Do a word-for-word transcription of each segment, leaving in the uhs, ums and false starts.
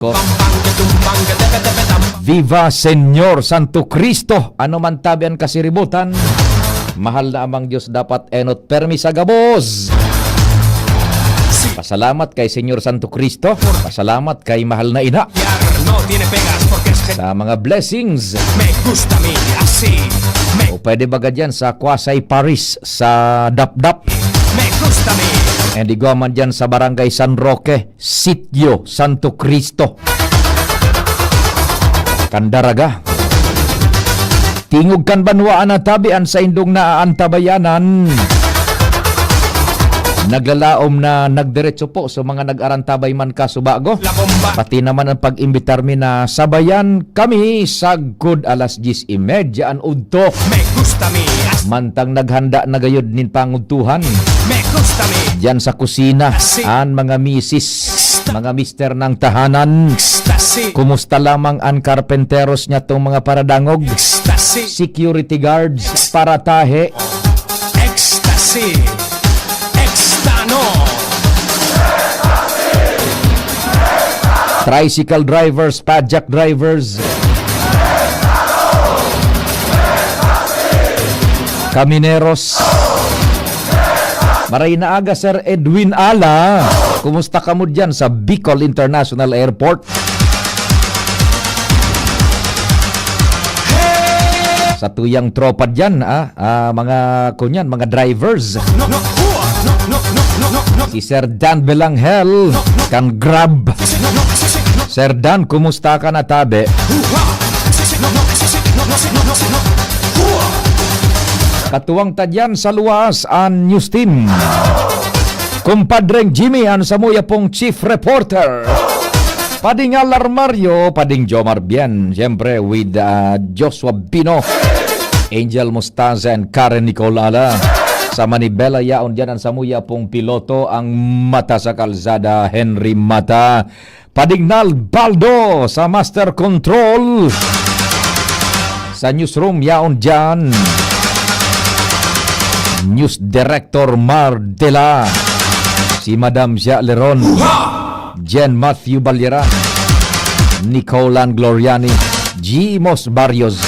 Ko. Viva Señor Santo Cristo! Ano man tabi an kasiributan, mahal na Amang Diyos dapat enot permi sa gabos. Pasalamat kay Señor Santo Cristo. Pasalamat kay mahal na ina. No tiene pegas porque es gen- Sa mga blessings. Me gusta a mí así. Me O pwede baga dyan sa Quasi Paris, sa Dapdap. Me gusta a mí. And igwa man dyan sa Barangay San Roque, Sitio Santo Cristo, Candaraga. Tingog kan banwaan na tabi an saindong naaantabayanan. Naglalaom na nagdiretso po sa mga nag-arantabay man kasubago. La bomba. Pati naman ang pag-imbitar mi na sabayan kami sagkod alas diyes y media an udto. Me gusta a mí. Mantang naghanda na gayod nin pangudtuhan. Me gusta a mí. Diyan sa kusina, Asi. An mga misis, mga mister ng tahanan. Ecstasy. Kumusta lamang an karpenteros niya tong mga paradangog? Ecstasy. Security guards, paratahe. Ecstasy. Extano. Tricycle drivers, padjak drivers. Kamineros. Maray na aga, Sir Edwin Ala. Kumusta kamo diyan sa Bicol International Airport? Sa tuyang tropa diyan, ah, ah, mga, kunyan, mga drivers. Si Sir Dan Belangel, kan Grab. Sir Dan, kumusta ka na, tabi? Katuwang ta diyan sa luwas an news team. Kumpadreng Jimmy, an samuya pong chief reporter. Pading Alar Mario, Pading Jomar Bien, siyempre with, ah, Joshua Bino, Angel Mostaza, and Karen Nicole Ala. Sa Manibela, yaon diyan an samuya pong piloto, ang mata sa kalsada, Henry Mata. Pading Nal Baldo sa Master Control. Sa newsroom, yaon diyan News Director Mar Dela, si Madam Sia Leron, Jen Matthew Balera, Nicolan Gloriani, Jimos Barrios.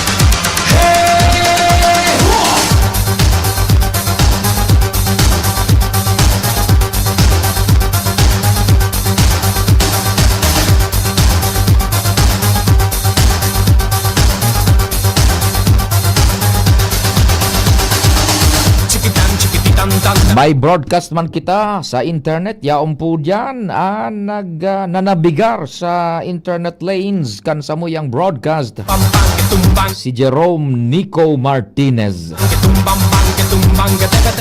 May broadcast man kita sa internet, yaon po diyan, ah, nag, ah, nanabigar sa internet lanes kan samuyang broadcast. Si Jerome Nico Martinez.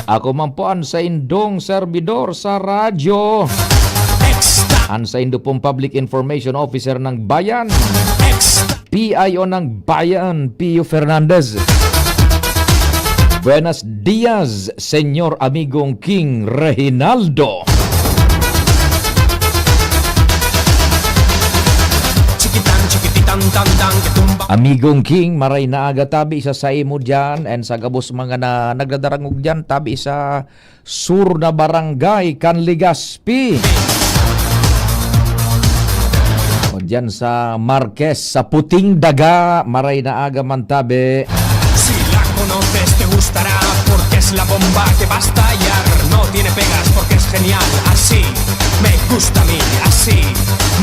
Ako man po an saindong serbidor sa radyo. An saindo pong Public Information Officer ng Bayan. P I O ng Bayan, Pio Fernandez. Buenos dias, Señor Amigong King Reginaldo. Amigong King, maray na aga tabi sa saimo diyan and sa gabos mga na nagdadarangog diyan, tabi sa sur na barangay kan Legazpi. O diyan sa Marquez, sa Puting Daga, maray na aga man tabi. Si la conoces te gustará porque es la bomba que va a estallar. No tiene pegas porque es genial. Así me gusta a mí, así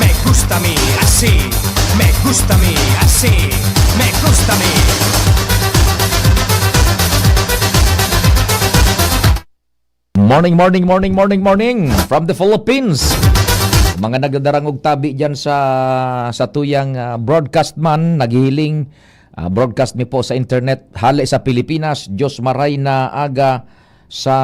me gusta a mí, así me gusta a mí, así me gusta a mí. Morning, morning, morning, morning, morning from the Philippines. Mga nagdadarangog tabi diyan sa, sa tuyang, ah, broadcast man, naghihiling, ah, broadcast mi po sa internet, hale sa Pilipinas, Diyos maray na aga sa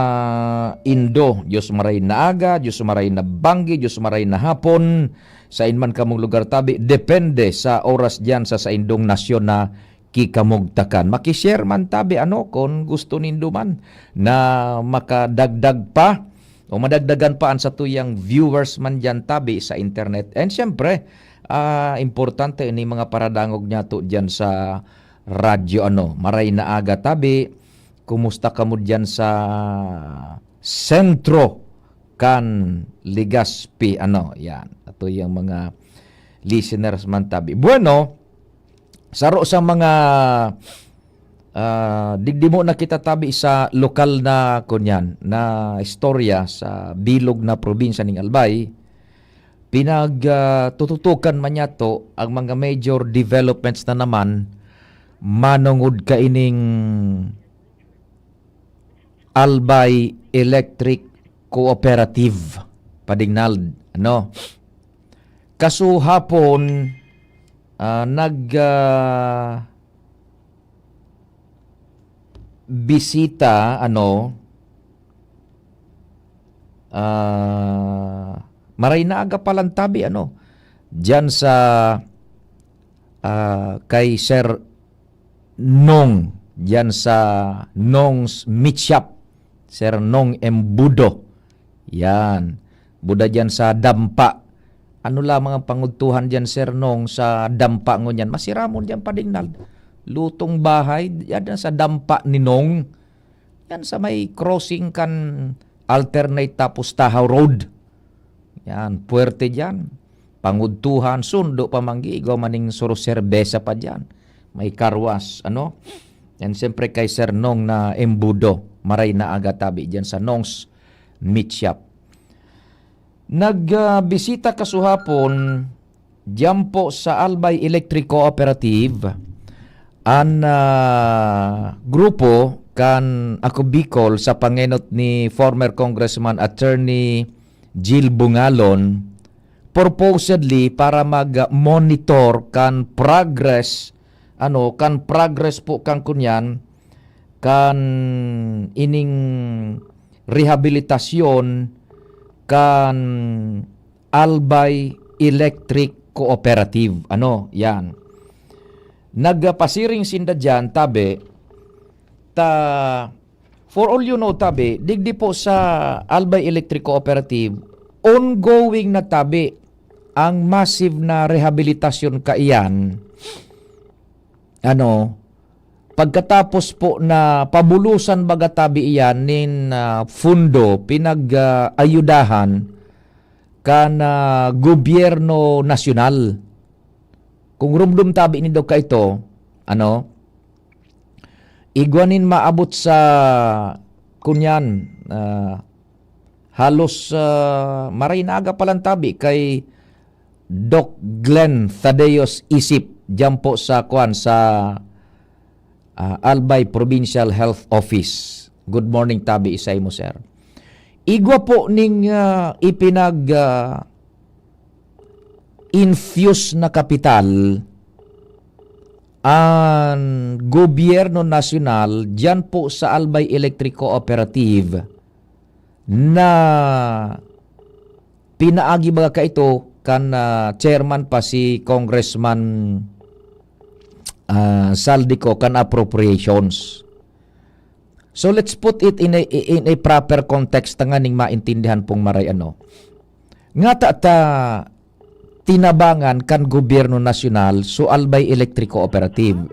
Indo, Diyos maray na aga, Diyos maray na banggi, Diyos maray na hapon, sa inman kamong lugar tabi, depende sa oras diyan sa saindong nasyon na kikamugtakan. Maki-share man tabi, ano, kun gusto nindo man na makadagdag pa o madagdagan pa an satuyang viewers man diyan tabi sa internet. And siyempre, ah, importante ini mga paradangog niyato diyan sa radyo, ano, maray na aga tabi. Kumusta kamo diyan sa sentro kan Legazpi, ano, yan. Ato yung mga listeners man tabi. Bueno, saro sa mga, ah, digdi mo nakita tabi sa lokal na, kunyan, na istorya sa bilog na probinsya ning Albay, pinag, ah, tututukan man niya to ang mga major developments na naman manungod kaining Albay Electric Cooperative, Padignald, ano? Kasuhapon, ah, nag, ah, bisita, ano, ah, maray na aga pa lang tabi, ano, diyan sa, ah, kay Sir Nong, diyan sa Nong's Meat Shop, Sir Nong Embudo. Yan. Buda diyan sa Dampa. Ano lamang ang pangudtuhan diyan, Sir Nong, sa Dampa ngunyan? Masiramon diyan, Padignald. Lutong bahay, yan sa Dampa ni Nong. Yan sa may crossing kan alternate tapos Tahaw Road. Yan, puwerte diyan. Pangudtuhan, sundo pa man gi, igwa man ning suro serbesa pa diyan. May car wash, ano? Yan, siyempre, kay Sir Nong na Embudo. Maray na aga tabi diyan sa Nong's Meat Shop. Nag, ah, bisita kasuhapon diyan po sa Albay Electric Cooperative an, ah, grupo kan Ako Bicol sa pangenot ni former Congressman Attorney Jill Bungalon, purportedly para mag-monitor kan progress, ano, kan progress po kan kunyan, kan ining rehabilitasyon kan Albay Electric Cooperative. Ano, yan. Nagpasiring sinda diyan, tabi, ta, for all you know, tabi, digdi po sa Albay Electric Cooperative, ongoing na, tabi, ang massive na rehabilitasyon kaiyan. Ano, pagkatapos po na pabulusan baga tabi iyan nin, ah, fundo, pinag, ah, ayudahan kan, ah, gobyerno nasyonal. Kung rumdom tabi nindo kaito, ano, igwa nin maabot sa, kunyan, ah, halos, ah, maray na aga pa lang tabi kay Doc Glenn Thaddeus Isip, diyan po sa, kwan, sa, ah, Albay Provincial Health Office. Good morning, tabi, sa imo, sir. Igwa po ning, ah, ipinag, ah, infuse na kapital an gobyerno nasyonal diyan po sa Albay Electric Cooperative na pinaagi baga kaito kan, ah, chairman pa si Congressman, ah, Zaldy Co kan appropriations. So let's put it in a, in a proper context tanganing maintindihan pong maray ano. Ngata ta tinabangan kan gobyerno nasyonal so Albay Electric Cooperative.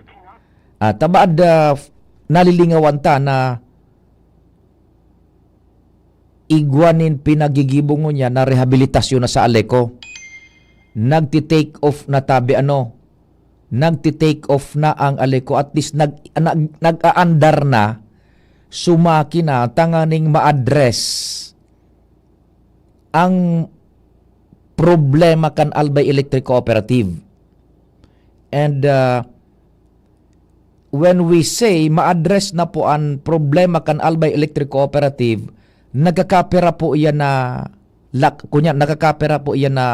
Ah, tabaad, ah, nalilingawan ta na igwa nin pinagigibo ngunyan na rehabilitasyon na sa Aleco. Nagti-take off na tabi ano, nagti-take off na ang Aleco. At least nag-, nag-, nag-aandar na, sumaki na, tanganing ma-address ang problema kan Albay Electric Cooperative. And, uh, when we say ma-address na po ang problema kan Albay Electric Cooperative, nagkakapira po iyan na lak-, kunya, nagkakapira po iyan na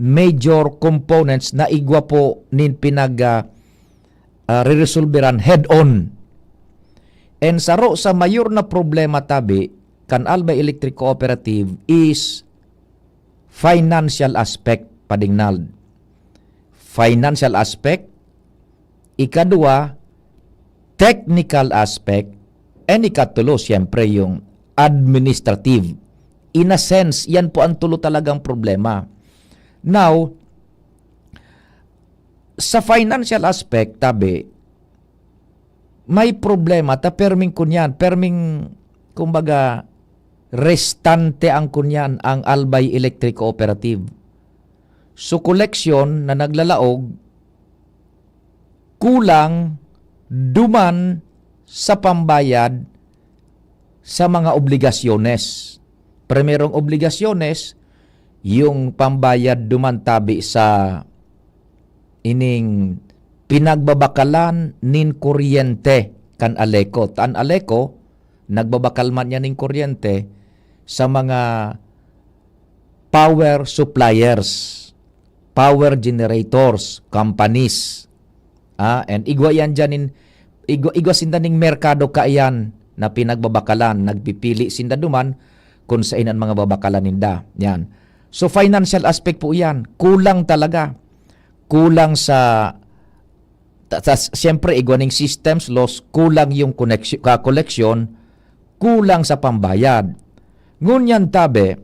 major components na igwa po nin pinag, ah, ah, reresolberan head-on. And saro sa mayor na problema tabi kan Albay Electric Cooperative is financial aspect, Padingnald. Financial aspect, ikadwa, technical aspect, and ikatulo, siyempre, yung administrative. In a sense, yan po ang tulo talagang problema. Now, sa financial aspect, tabi, may problema ta perming kunyan, perming, kumbaga, restante ang kunyan, ang Albay Electric Cooperative. So, koleksyon na naglalaog, kulang duman sa pambayad sa mga obligasyones. Primerong obligasyones, yung pambayad duman tabi sa ining pinagbabakalan nin kuryente kan ALECO. Ta an ALECO, nagbabakal man niya nin kuryente sa mga power suppliers, power generators, companies. Ah, and igwa yan dyan in, igwa, igwa sinda ning merkado kaiyan na pinagbabakalan. Nagpipili sinda duman kung sain an mga babakalan ninda. Yan. So, financial aspect po yan. Kulang talaga. Kulang sa, ta-, tas, siyempre, igwa ning systems loss, kulang yung koneksy-, ka-, koleksyon, kulang sa pambayad. Ngunyan tabi,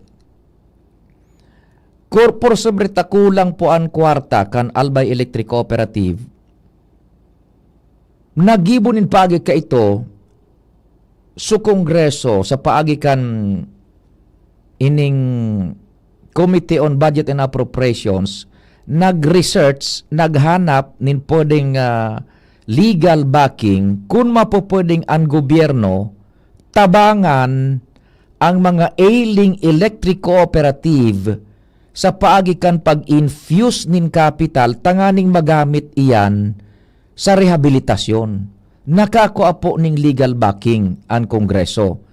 kor-, por sobre ta kulang po an kwarta kan Albay Electric Cooperative, nagibo nin paagi kaito sa Kongreso, sa paagi kan ining Committee on Budget and Appropriations, nag-research, naghanap nin pwedeng, ah, legal backing kun mapupwedeng an gobyerno tabangan ang mga ailing electric cooperative sa paagi kan pag-infuse nin kapital tanganing magamit iyan sa rehabilitasyon. Nakakua po ning legal backing an Kongreso.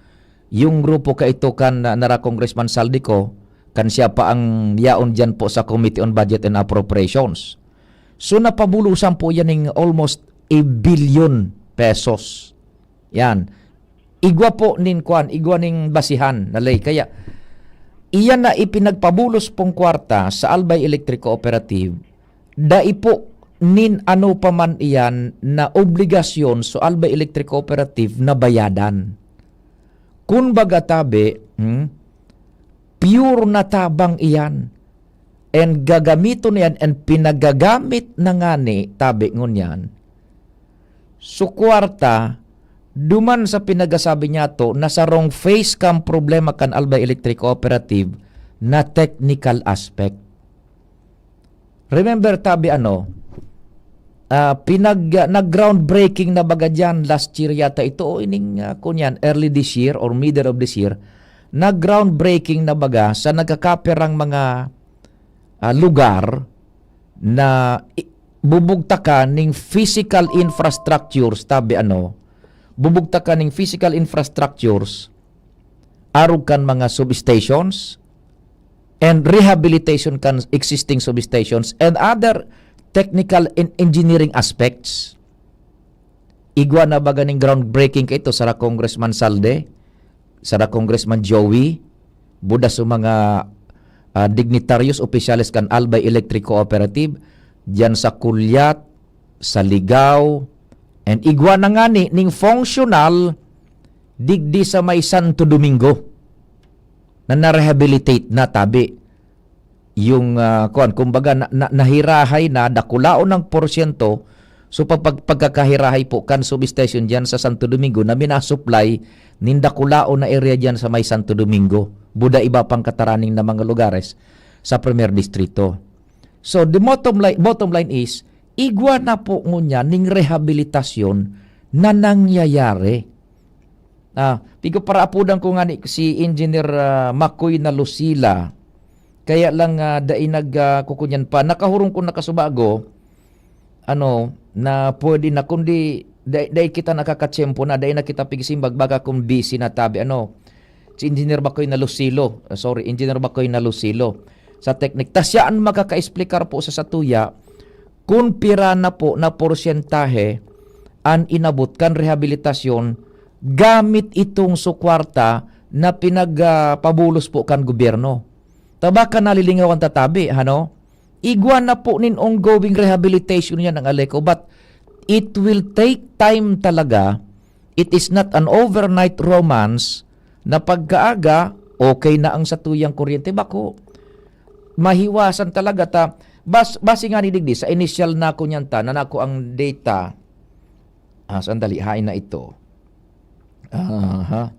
Yung grupo kaito kan, ah, nara Congressman Zaldy Co, kan siya pa ang yaon diyan po sa Committee on Budget and Appropriations. So, napabulosan po yan ning almost a billion pesos. Yan. Igwa po nin kwan, igwa ning basihan na ley. Kaya, iyan na ipinagpabulos pong kwarta sa Albay Electric Cooperative, dai po nin ano pa man iyan na obligasyon sa Albay Electric Cooperative na bayadan. Kun baga tabi, hmm, pure na tabang iyan. And gagamiton na yan, and pinagagamit na ngani, tabi ngunyan, so kwarta, duman sa pinagasabi niyato na sarong face kan problema kan Albay Electric Cooperative na technical aspect. Remember, tabi ano, ah, pinag-, ah, nag-groundbreaking na baga diyan last year yata ito, o ining, ah, kunyan, early this year or middle of this year, nag-groundbreaking na baga sa nagkakaperang mga, ah, lugar na i-, bubugtakan ning physical infrastructures, tabi ano, bubugtakan ning physical infrastructures, arog kan mga substations, and rehabilitation kan existing substations, and other technical and engineering aspects. Igwa na baga ning groundbreaking kaito sara Congressman Zaldy, sara Congressman Joey, buda sa mga, ah, dignitaryos, opisyales kan Albay Electric Cooperative, diyan sa Culiat, sa Ligao, and igwa na ngani ning functional digdi sa may Santo Domingo na na-rehabilitate na tabi. Yung, ah, kuwan, kumbaga, na, na, nahirahay na, dakulaon ng porsyento. So, pag, pag, pagkakahirahay po kan substation diyan sa Santo Domingo na minasupply nin dakulaon na area diyan sa may Santo Domingo, buda iba pang kataraning na mga lugares sa Primer Distrito. So, the bottom line, bottom line is, igwa na po ngunyan ning rehabilitasyon na nangyayari. Ah, pigo para apudan ko ngani si Engineer, ah, Makoy na Lucila. Kaya lang, ah, dai nag, ah, kukunyan pa. Nakahurong ko nakasubago, ano, na pwede na, kundi dai, dai kita nakakatiyempo na, dai na kita pigsimbag, baga kung busy na tabi, ano. Si Engineer Bakoy na Lucilo, ah, sorry, Engineer Bakoy na Lucilo. Sa teknik, ta siya an makakaexplikar po sa satuya kung pira na po na porsyentahe an inabot kan rehabilitasyon gamit itong sukwarta na pinag, ah, pabulos po kan gobyerno. Ta baka nalilingawan ta tabi, ano? Igwa na po nin ongoing rehabilitation yan ang Aleco, but it will take time talaga. It is not an overnight romance na pagkaaga, okay na ang satuyang kuryente. Bako, mahiwasan talaga ta. Bas-, base nga ni digdi, sa initial na ko niyan ta, na nako ang data. Ah, sandali, hain na ito. Aha.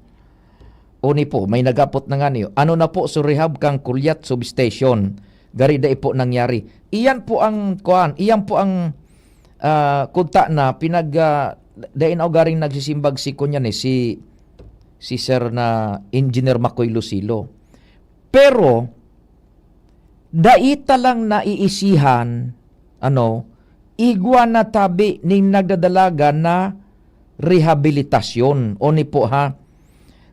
Oni po, may nagapot na nga niyo. Ano na po so rehab kang Kulyat Substation? Gari dai po nangyari. Iyan po ang kuan, iyan po ang, ah, kunta na pinag, ah, dai na garing nagsisimbag si kunya ni si, si Sir na Engineer Makoy Lucilo. Pero, dai ta lang naiisihan, ano, igwa na tabi ning nagdadalagan na rehabilitasyon. O ni po, ha?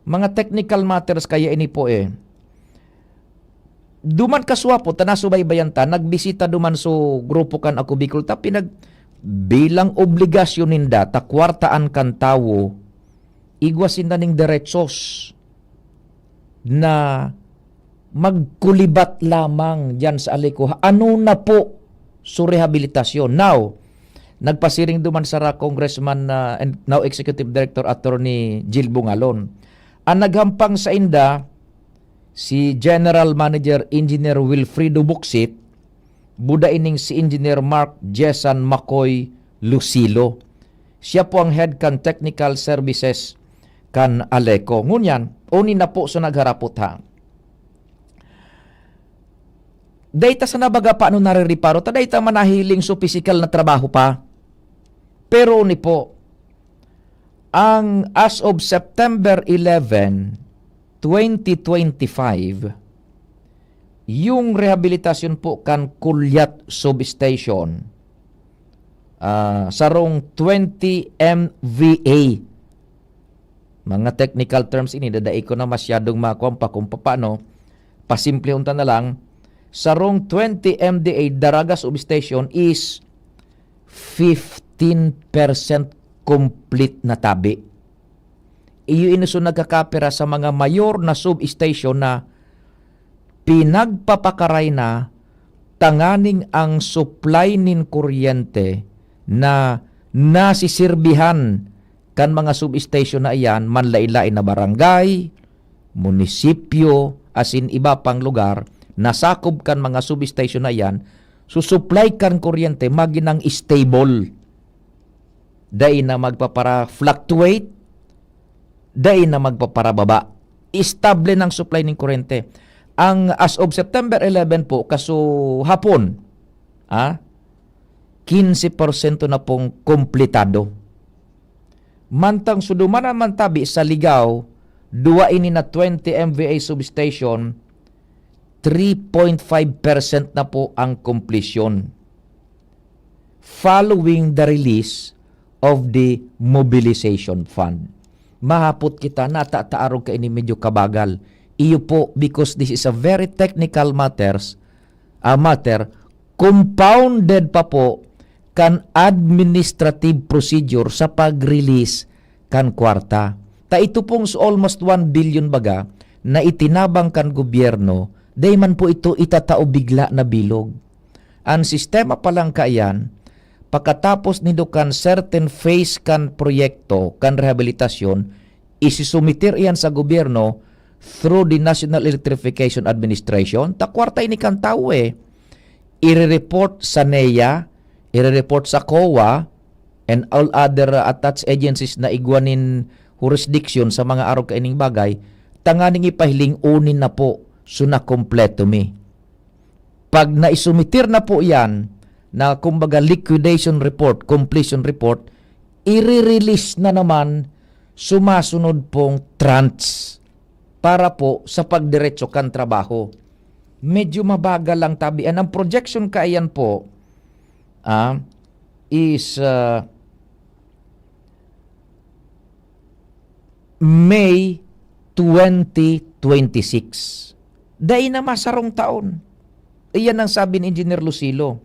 Mga technical matters kaya ini po, eh. Duman kaswa po, ta nasubaybayan ta, nagbisita duman so grupo kan Ako Bicol ta, pinag-, bilang obligasyon ninda, ta kwartaan kan tawo, igwa sinda ning deretsos na magkulibat lamang diyan sa Aleco. Ano na po so rehabilitasyon? Now, nagpasiring duman sara Congressman, ah, and now Executive Director Attorney Jill Bungalon. Ang naghampang sa inda, si General Manager Engineer Wilfredo Buxit, buda ining si Engineer Mark Jesan Makoy Lucilo. Siya po ang head kan technical services kan Aleco. Ngunyan, oni na po so nagharapot ha. Dai ta sana baga paano narireparo, ta dai ta man nahiling so pisikal na trabaho pa. Pero oni po, ang as of September eleven, twenty twenty-five, yung rehabilitasyon po kan Culiat Substation, ah, sarong twenty M V A. Mga technical terms ini, dai ko na masyadong makuha pa kung paano. Pasimplehon ta na lang, sarong twenty M V A Daraga Substation is fifteen percent complete na tabi. Iyo ini so nagkakapira sa mga mayor na substation na pinagpapakaray na tanganing ang supply nin kuryente na nasisirbihan kan mga substation na iyan, manlain-lain na barangay, munisipyo, asin iba pang lugar, nasakob kan mga substation na iyan, susupply kan kuryente maginang stable. Dai na magpapara-fluctuate, dai na magpaparababa. Estable nang supply ning kuryente. Ang as of September eleven po, kaso hapon, ah, quince porsyento na pong kompletado. Mantang so duman naman tabi sa Ligao, duwa ini na twenty M V A substation, three point five percent na po ang completion following the release of the mobilization fund. Mahapot kita, nata ta arog kaini medyo kabagal. Iyo po, because this is a very technical matters, ah, matter, compounded pa po kan administrative procedure sa pag-release kan kwarta. Ta ito pong s-, almost one billion baga na itinabang kan gobyerno, dai man po ito itatao bigla na bilog. An sistema pa lang kaiyan, pakatapos nindo kan certain phase kan proyekto kan rehabilitasyon, isisumiter iyan sa gobyerno through the National Electrification Administration. Ta kwarta ini kan tawo, eh. Ire-report sa NEA, ire-report sa COA, and all other, uh, attached agencies na igwa nin jurisdiction sa mga arog kaining bagay, tanganing ipahiling oni na po, so nakompleto mi. Pag naisumitir na po iyan, na kumbaga liquidation report, completion report, i-release na naman sumasunod pong tranche para po sa pagdiretso kan trabaho. Medyo mabagal lang tabi. And ang projection kaiyan po, ah, is, ah, May twenty twenty-six. Dai na masarong taon. Iyan ang sabi ni Engineer Lucilo.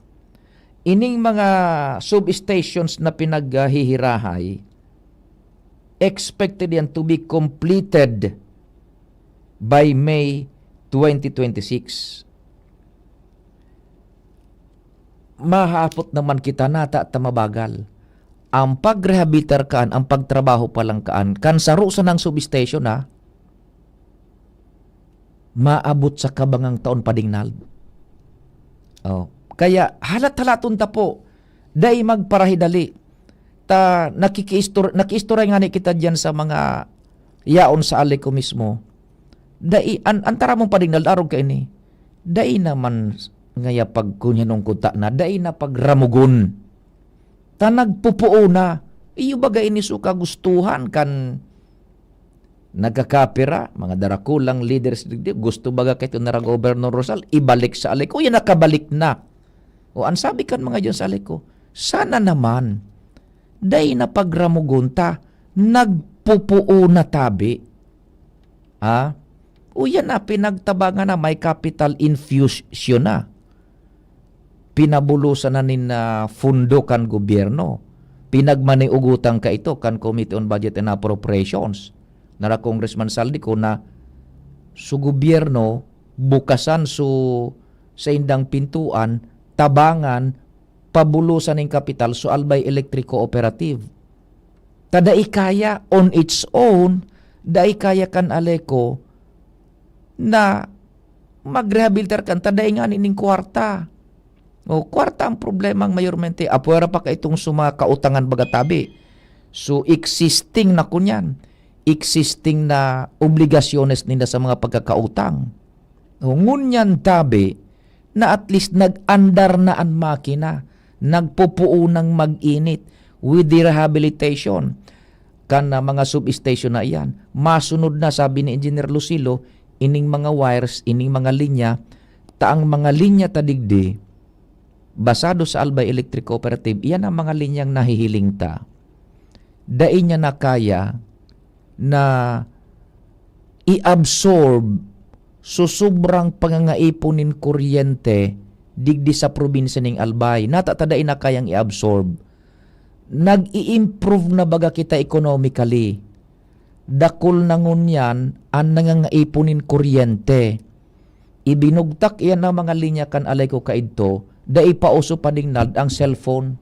Ining mga substations na pinaghihirahay, expected yan to be completed by May twenty twenty-six. Mahapot naman kita, nata ta mabagal. Ang pag-rehabilitar kaan, ang pagtrabaho pa lang kaan, kan saro sanang substation, ha, maabot sa kabangang taon pa dingnal. Oh, kaya halat-halaton ta po, dai magparahidali. Ta nakikiistor-, nakiistoray ngani kita diyan sa mga yaon sa Aleco mismo. Dai, an, an taramon pa dingnal, arog kaini. Dai naman, ngaya pagkunyanon ko ta na dai na pagramugon. Ta nagpupuo na. Iyo baga ini so kagustuhan kan nagkakapira, mga darakulang leaders digdi, gusto baga kaito na Gobernador Rosal, ibalik sa Aleco, yan nakabalik na. O, an sabi kan mga diyan sa Aleco, "Sana naman, dai na pagramugon ta, nagpupuo na tabi." Ha? O yan na, pinagtabangan na, may capital infusion na. Pinabulosan na nin, ah, fundo kan gobyerno. Pinagmaniugutan kaito kan Committee on Budget and Appropriations. Nara Congressman Saldico na su gobyerno bukasan su saindang pintuan, tabangan, pabulosan nin kapital su Albay Electric Cooperative. Ta dai kaya on its own, dai kaya kan Aleco na magrehabilitar kan ta dai ngani nin kwarta. O, kwarta ang problema ang mayormente. Apwera pa kaitong su mga kautangan baga tabi. So, existing na kunyan. Existing na obligasyones ninda sa mga pagkakautang. O, ngunyan tabi na at least nag-andar na an makina, nagpupuo nang mag-init with the rehabilitation kan, ah, mga substation na iyan. Masunod na, sabi ni Engineer Lucilo, ining mga wires, ining mga linya, ta ang mga linya ta digdi, basado sa Albay Electric Cooperative, iyan ang mga linyang nahihiling ta. Dai niya na kaya na i-absorb so sobrang pangangaipon nin kuryente digdi sa probinsya ning Albay. Nata ta dai na kayang i-absorb. Nag-i-improve na baga kita economically. Dakul na ngunyan an nangangaipon nin kuryente. Ibinugtak iyan na mga linya kan Aleco kaidto, dai pa uso pa dingnad ang cellphone.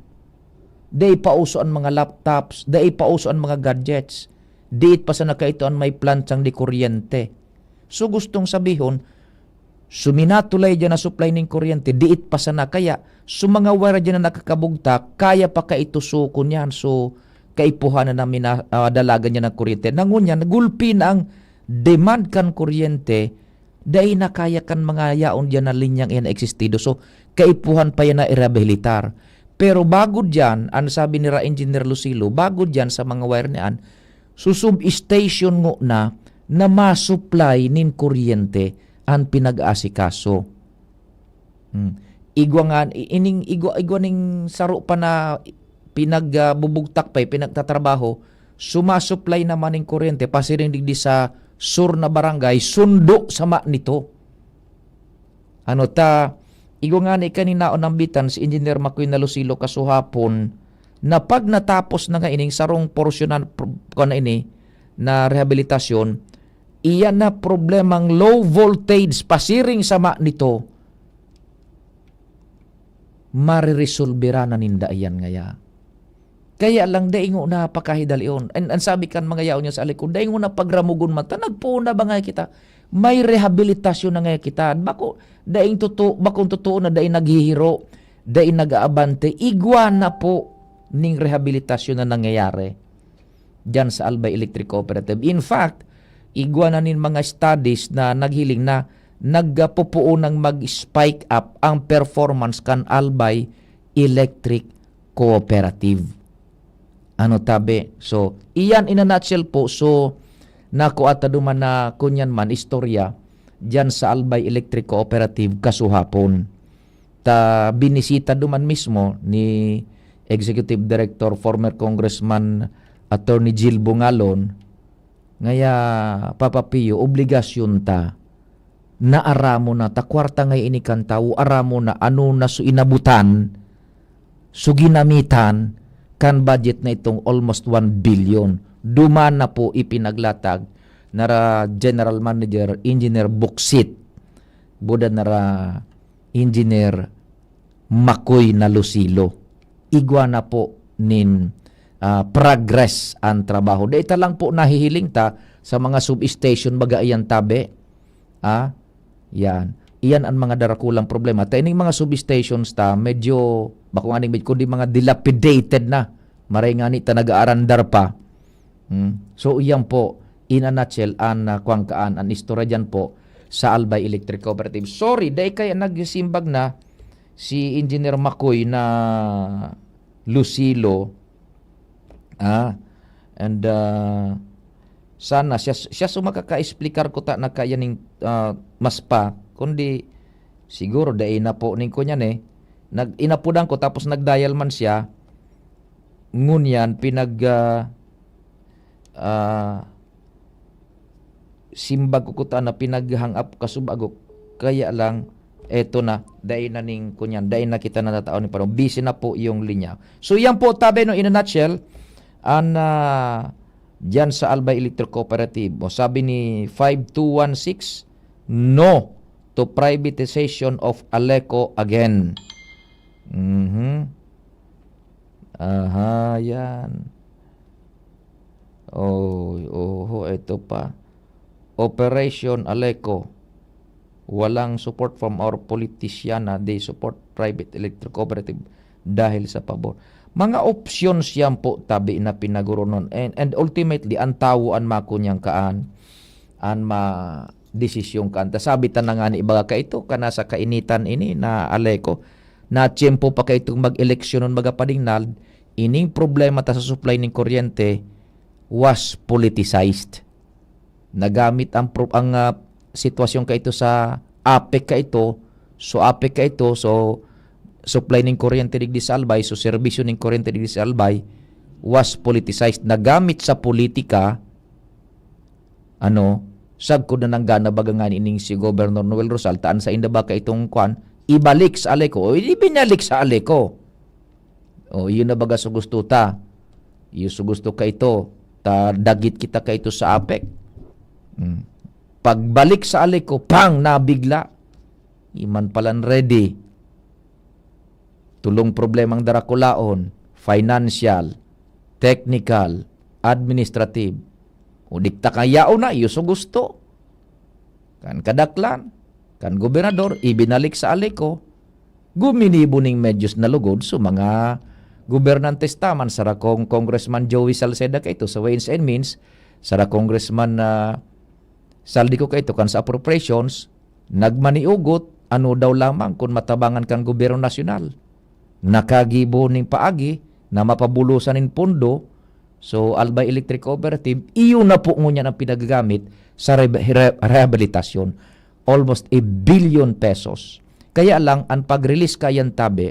Dai pa uso an mga laptops, dai pa uso an mga gadgets. Diit pa sana kaito an may planchang di kuryente. So, gustong sabihon, su minatulay diyan na supply nin kuryente, diit pa sana. Kaya, su mga wire diyan na nakakabugtak, kaya pa kaito su kunyan, su kaipuhan na mina-, ah, dalagan niya ng kuryente. Na ngunyan, gulpi na ang demand kan kuryente, dai na kaya kan mga yaon diyan na linyang iyan na existido. So, kaipuhan pa yan na irehabilitar. Pero bago diyan, ang sabi ni Ra Engineer Lucilo, bago diyan sa mga wire niyan, su substation ngona na ma-supply nin kuryente an pinag-aasikaso. Hmm. Igwa nga, i-, ining igwa, igwa ning saro pa na pinagbubugtak pa, eh, pinagtatrabaho, sumasupply naman ning kuryente pasiring digdi sa sur na barangay, sundo sama nito. Ano ta, igwa nga ni kaninaon nambitan si Engineer Macoy na Lucilo kasuhapon na pag natapos na nga ining sarong porsyonan, pro-, kuwan na ini, na rehabilitasyon, iyan na problemang low voltage pasiring sama nito, mareresolbera na ninda iyan ngaya. Kaya lang, dai ngona pakahidalion. An, an sabi kan mga yaon niya sa Aleco, dai ngona pagramugon man ta, nagpoon na ba ngaya kita? May rehabilitasyon na ngaya kita. Bako, daing totoo, bakong totoo na dai naghihiro, dai nag-aabante. Igwa na po ning rehabilitasyon na nangyayari diyan sa Albay Electric Cooperative. In fact, igwa na nin mga studies na naghiling na nagpupuon nang mag-spike up ang performance kan Albay Electric Cooperative. Ano tabi? So, iyan in a nutshell po. So, nakua ta duman na kunyan man istorya diyan sa Albay Electric Cooperative kasuhapon. Ta binisita duman mismo ni Executive Director, former Congressman Attorney Jill Bungalon, ngaya, Papa Pio, obligasyon ta na aramon na, ta kwarta nga ini kan tawo, aramon na ano na so inabutan, so ginamitan kan budget na itong almost one billion. Duman na po ipinaglatag nara General Manager Engineer Buksit, buda nara Engineer Makoy na Lucilo. Igwa na po nin, ah, progress ang trabaho. Dai ta lang po nahihiling ta sa mga substation, baga iyan tabi. Ah, yan. Iyan ang mga darakulang problema. Ta ining mga substations ta, medyo, bako nga ning med-, kundi mga dilapidated na. Maray nga ni ta nag-aarandar pa. Hmm. So, iyan po, in a nutshell, an, ah, kuwang kaan, an istorya diyan po sa Albay Electric Cooperative. Sorry, dai kaya nagsimbag na si Engineer Makoy na Lucilo, ah, and, ah, sana siya, siya so makaka-explicar ko ta na kaya ning, ah, mas pa, kundi siguro dai na po ning kunyan eh. Nag-, inapudan ko tapos nag-dial man siya. Ngunyan pinag, ah, ah, simbag ko kuta na pinag-hang up kasubago. Kaya lang, eto na, dai na ning kunyan, dai na kita natatao ni parang busy na po yung linya. So yan po, tabi no, in a nutshell, an, ah, dyan sa Albay Electric Cooperative, o sabi ni five two one six, "No to privatization of Aleco again." Mhm. Aha, yan. Oh, oho, eto pa. Operation Aleco. Walang support from our politician na they support private electric cooperative dahil sa pabor. Mga options yan po, tabi na pinagoronon. And, and ultimately, an tawo an makunyang kaan, an ma-, desisyon kaan. Ta sabi ta na nga ni ibaga kaito, kana sa kainitan ini na Aleco, na tiyempo pa kaitong mag-eleksyon nun, magapadingnal, ining problema ta sa supply ning kuryente was politicized. Nagamit ang pro-, ang, ah, sitwasyon kaito sa APEC kaito, so APEC kaito, so supply ning kuryente digdi sa Albay, so serbisyo ning kuryente digdi sa Albay was politicized. Nagamit sa politika, ano, sagkod na nanggana baga ngani ning si Governor Noel Rosal, taan sa inda ba kaitong kwan, ibalik sa Aleco, o ibinalik sa Aleco. O, yun na baga so gusto ta. Yun so gusto kaito. Ta dagit kita kaito sa APEC. Hmm. Pagbalik sa Aleco, pang, nabigla. Iman palan ready. Tulong problemang darakulaon, financial, technical, administrative. O di ta kayao na, iyo so gusto. Kan kadaklan, kan gobernador, ibinalik sa Aleco, guminibo ning medyos na lugod sa mga gobernantes taman, sarakong Congressman Joey Salceda kaito sa Ways and Means, sara Congressman, ah, Saldico kaito kan sa appropriations, nagmaniugot, ano daw lamang kun matabangan kan gobyerno nasyonal. Nakagibo ning paagi na mapabulosan nin pondo, so Albay Electric Cooperative, iyo na po ngunyan ang pinagagamit sa rehab-, rehab-, rehabilitasyon. Almost a billion pesos. Kaya lang, ang pag-release kayan tabi,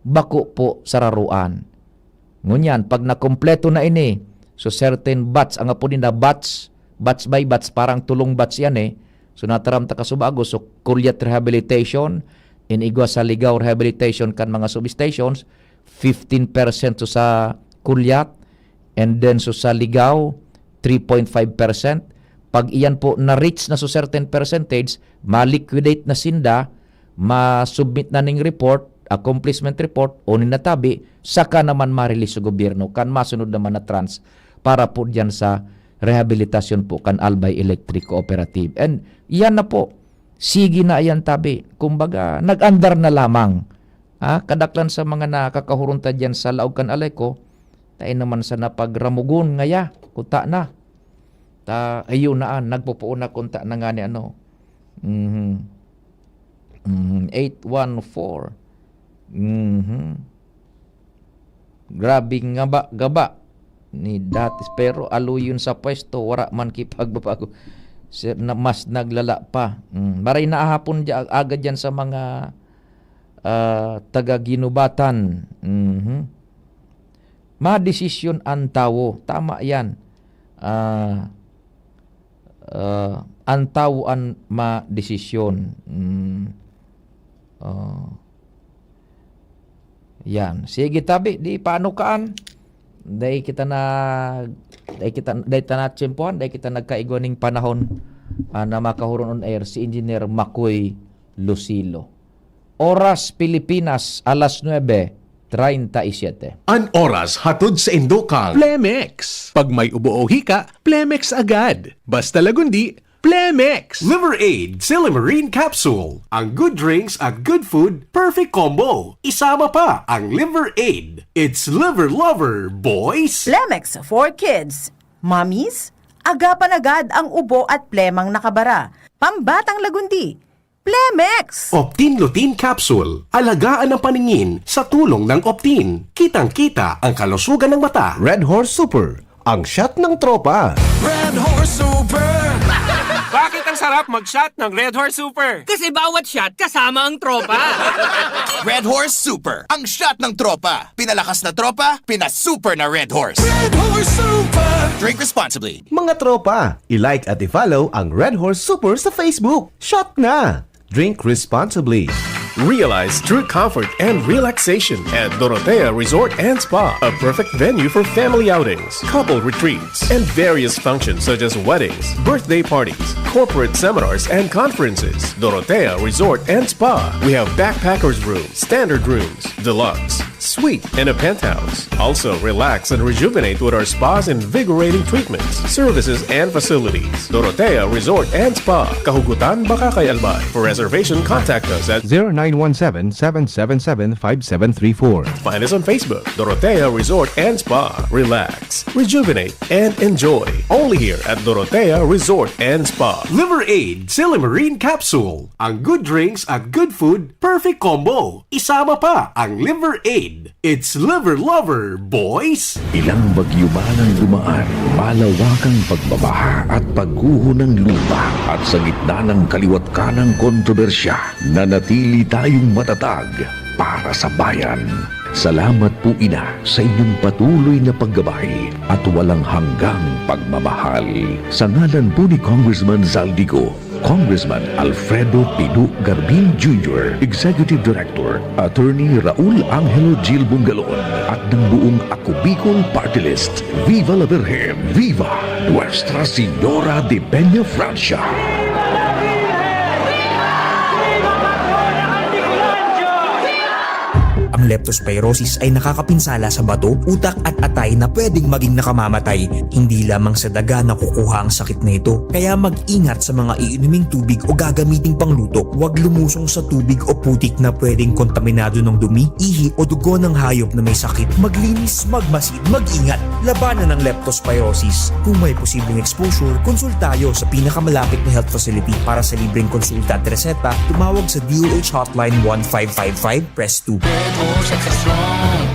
bako po sararuan. Ngunyan, pag nakumpleto na ini, so certain batch, ang apo din na batch, batch by batch, parang tulong batch yan eh. So nataram ta kasubago, so Kulyat Rehabilitation, in igwa sa Ligao Rehabilitation kan mga substations, fifteen percent so sa Kulyat, and then so sa Ligao, three point five percent. Pag iyan po na-reach na so certain percentage, ma-liquidate na sinda, ma-submit na ning report, accomplishment report, o nin natabi, saka naman ma-release sa gobyerno, kan masunod naman na tranche para po diyan sa rehabilitasyon po kan Albay Electric Cooperative. And yan na po, sige na yan tabi. Kumbaga, nag-andar na lamang. Ha? Kadaklan sa mga nakakahuron ta diyan sa laog kan Aleco, tayo naman sa napagramugon ngaya, kuta na. Ta, ayun na, ah, nagpupuon na kunta na nga ni ano. Mhm. Mhm. Eight one four. Mhm. Grabe nga ba, gaba ni datis, pero aluyon sa pwesto, wara man kipagbabago. Sir, na mas naglala pa. Mm. Maray na ahapon dya, agad yan sa mga, ah, taga-Ginubatan. Mhm. Madesisyon ang tawo. Tama yan. Ah, ah, ang tawo ang madesisyon. Mm. Ah. Yan. Sige, tabi, di paano kaan? Dai kita na, dai kita, dai ta natsimpuhan, dai kita nagkaigwa ning panahon, ah, na makahuron on air si Engineer Makoy Lucilo. Oras Pilipinas, alas nuebe treinta y siete. An oras hatod sa indo kan Plemex. Pag may ubo o hika, Plemex agad. Basta Lagundi, Plemex! Liver Aid Silimarine Capsule. Ang good drinks at good food, perfect combo. Isama pa ang Liver Aid. It's Liver Lover, boys! Plemex for kids. Mommies, agapan agad ang ubo at plemang nakabara. Pambatang Lagundi. Plemex! Optin Lutein Capsule. Alagaan ang paningin sa tulong ng Optin. Kitang-kita ang kalusugan ng mata. Red Horse Super, ang shot ng tropa. Red Horse Super! Bakit ang sarap mag-shot ng Red Horse Super? Kasi bawat shot kasama ang tropa. Red Horse Super, ang shot ng tropa. Pinalakas na tropa, pinasuper na Red Horse. Red Horse Super! Drink responsibly. Mga tropa, i-like at i-follow ang Red Horse Super sa Facebook. Shot na! Drink responsibly. Realize true comfort and relaxation at Dorotea Resort and Spa, a perfect venue for family outings, couple retreats, and various functions such as weddings, birthday parties, corporate seminars, and conferences. Dorotea Resort and Spa. We have backpackers room, standard rooms, deluxe, suite, and a penthouse. Also, relax and rejuvenate with our spa's invigorating treatments, services, and facilities. Dorotea Resort and Spa, Kahugutan, Bacacay, Albay. For reservation, contact us at zero nine one seven, seven seven seven, five seven three four. Find us on Facebook, Dorotea Resort and Spa. Relax, rejuvenate, and enjoy. Only here at Dorotea Resort and Spa. Liver Aid Silimarin Capsule. Ang good drinks at good food, perfect combo. Isama pa ang Liver Aid. It's Liver Lover, boys! Ilang bagyo man ang dumaan, malawakang pagbabaha at pagguho ng lupa, at sa gitna ng kaliwat ka ng kontrobersya, nanatili tayong matatag para sa bayan. Salamat po, Ina, sa inyong patuloy na paggabay at walang hanggang pagmamahal. Sa ngalan po ni Congressman Zaldy Co, Congressman Alfredo Pino Garbin Junior, Executive Director, Attorney Raul Angelo Gil Bungalon, at ng buong Ako Bicol Party List, Viva la Virgen! Viva Nuestra Señora de Peña Francia! Ang leptospirosis ay nakakapinsala sa bato, utak at atay na pwedeng maging nakamamatay, hindi lamang sa daga nakukuha ang sakit na ito. Kaya mag-ingat sa mga iinuming tubig o gagamiting pangluto. Huwag lumusong sa tubig o putik na pwedeng kontaminado ng dumi, ihi o dugo ng hayop na may sakit. Maglinis, magmasid, mag-ingat. Labanan ang leptospirosis. Kung may posibleng exposure, konsultayo sa pinakamalapit na health facility. Para sa libreng konsulta at reseta, tumawag sa D O H Hotline one five five five, press two.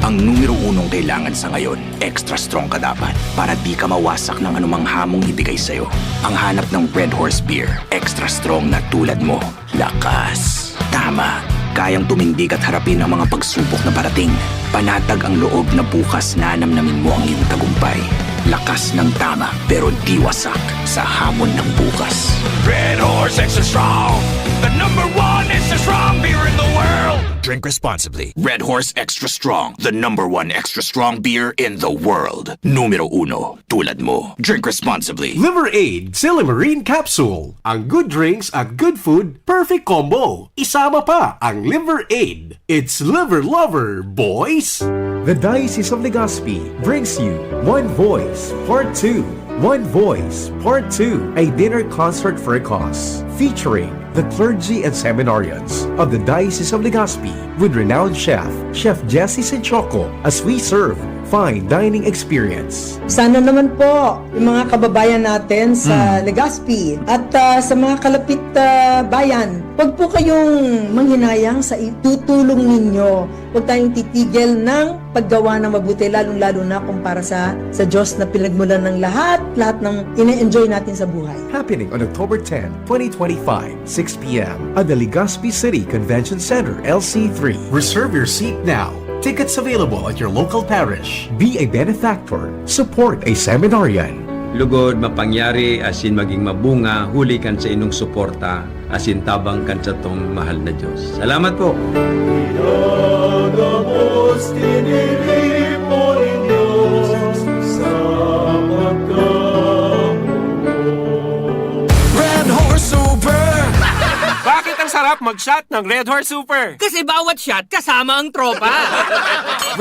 Ang numero unong kailangan sa ngayon, extra strong ka dapat para di ka mawasak ng anumang hamong ibigay sa'yo. Ang hanap ng Red Horse Beer, extra strong na tulad mo. Lakas. Tama. Kayang tumindig at harapin ang mga pagsubok na parating. Panatag ang loob na bukas nanamnamin mo ang iyong tagumpay. Lakas ng tama, pero di wasak sa hamon ng bukas. Red Horse Extra Strong, the number one extra strong beer in the world. Drink responsibly. Red Horse Extra Strong, the number one extra strong beer in the world. Numero uno, tulad mo. Drink responsibly. Liver Aid Silimarin Capsule. Ang good drinks at good food, perfect combo. Isama pa ang Liver Aid. It's Liver Lover, boys! The Diocese of Legazpi brings you One Voice Part two. One Voice Part two, a dinner concert for a cause, featuring the clergy and seminarians of the Diocese of Legazpi with renowned chef, Chef Jesse Senchoco, as we serve fine dining experience. Sana naman po, yung mga kababayan natin sa Mm. Legazpi at ah, sa mga kalapit ah, bayan, huwag po kayong manghinayang sa itutulong ninyo. Huwag tayong titigil ng paggawa ng mabuti, lalong-lalo na kung para sa, sa Diyos na pinagmulan ng lahat, lahat ng ine-enjoy natin sa buhay. Happening on October ten, twenty twenty-five, six p m at the Legazpi City Convention Center, L C three. Reserve your seat now. Tickets available at your local parish. Be a benefactor. Support a seminarian. Lugod mapangyari asin maging mabunga huli kan saindong suporta asin tabang kan satong mahal na Dios. Salamat po! Pinagabos, tiniripo nin Diyos sa pagkabuhay. Red Horse Super! Bakit ang sarap mag-shot ng Red Horse Super? Kasi bawat shot kasama ang tropa.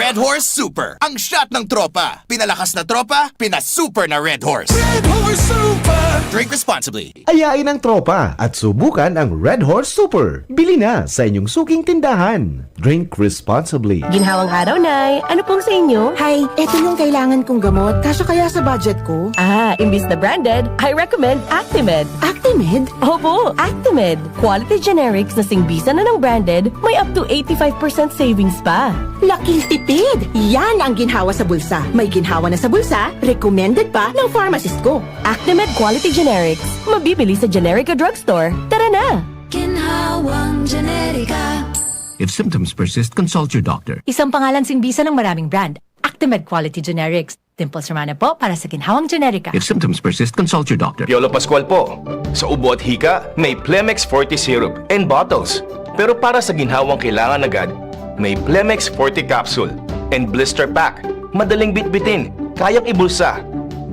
Red Horse Super, ang shot ng tropa. Pinalakas na tropa, pinasuper na Red Horse. Red Horse Super! Drink responsibly. Ayain ang tropa at subukan ang Red Horse Super. Bili na sa inyong suking tindahan. Drink responsibly. Ginhawang araw, Nay. Ano pong sa inyo? Hay, eto yung kailangan kong gamot. Kasya kaya sa budget ko? Ah, imbis na branded, I recommend Actimed. Actimed? Opo, Actimed. Quality generics na singbisan na ng branded, may up to eighty-five percent savings pa. Laking tipid! Yan ang ginhawa sa bulsa. May ginhawa na sa bulsa, recommended pa ng pharmacist ko. Actimed Quality Generics. Mabibili sa Generica Drugstore. Tara na! Ginhawang Generica. If symptoms persist, consult your doctor. Isang pangalan singbisan ng maraming brand. Actimed Quality Generics. Dimples Romana po para sa Ginhawang Generica. If symptoms persist, consult your doctor. Piolo Pascual po. Sa ubo at hika, may Plemex Forte Syrup and bottles. Pero para sa ginhawang kailangan agad, may Plemex Forte Capsule and Blister Pack. Madaling bitbitin, kayang ibulsa.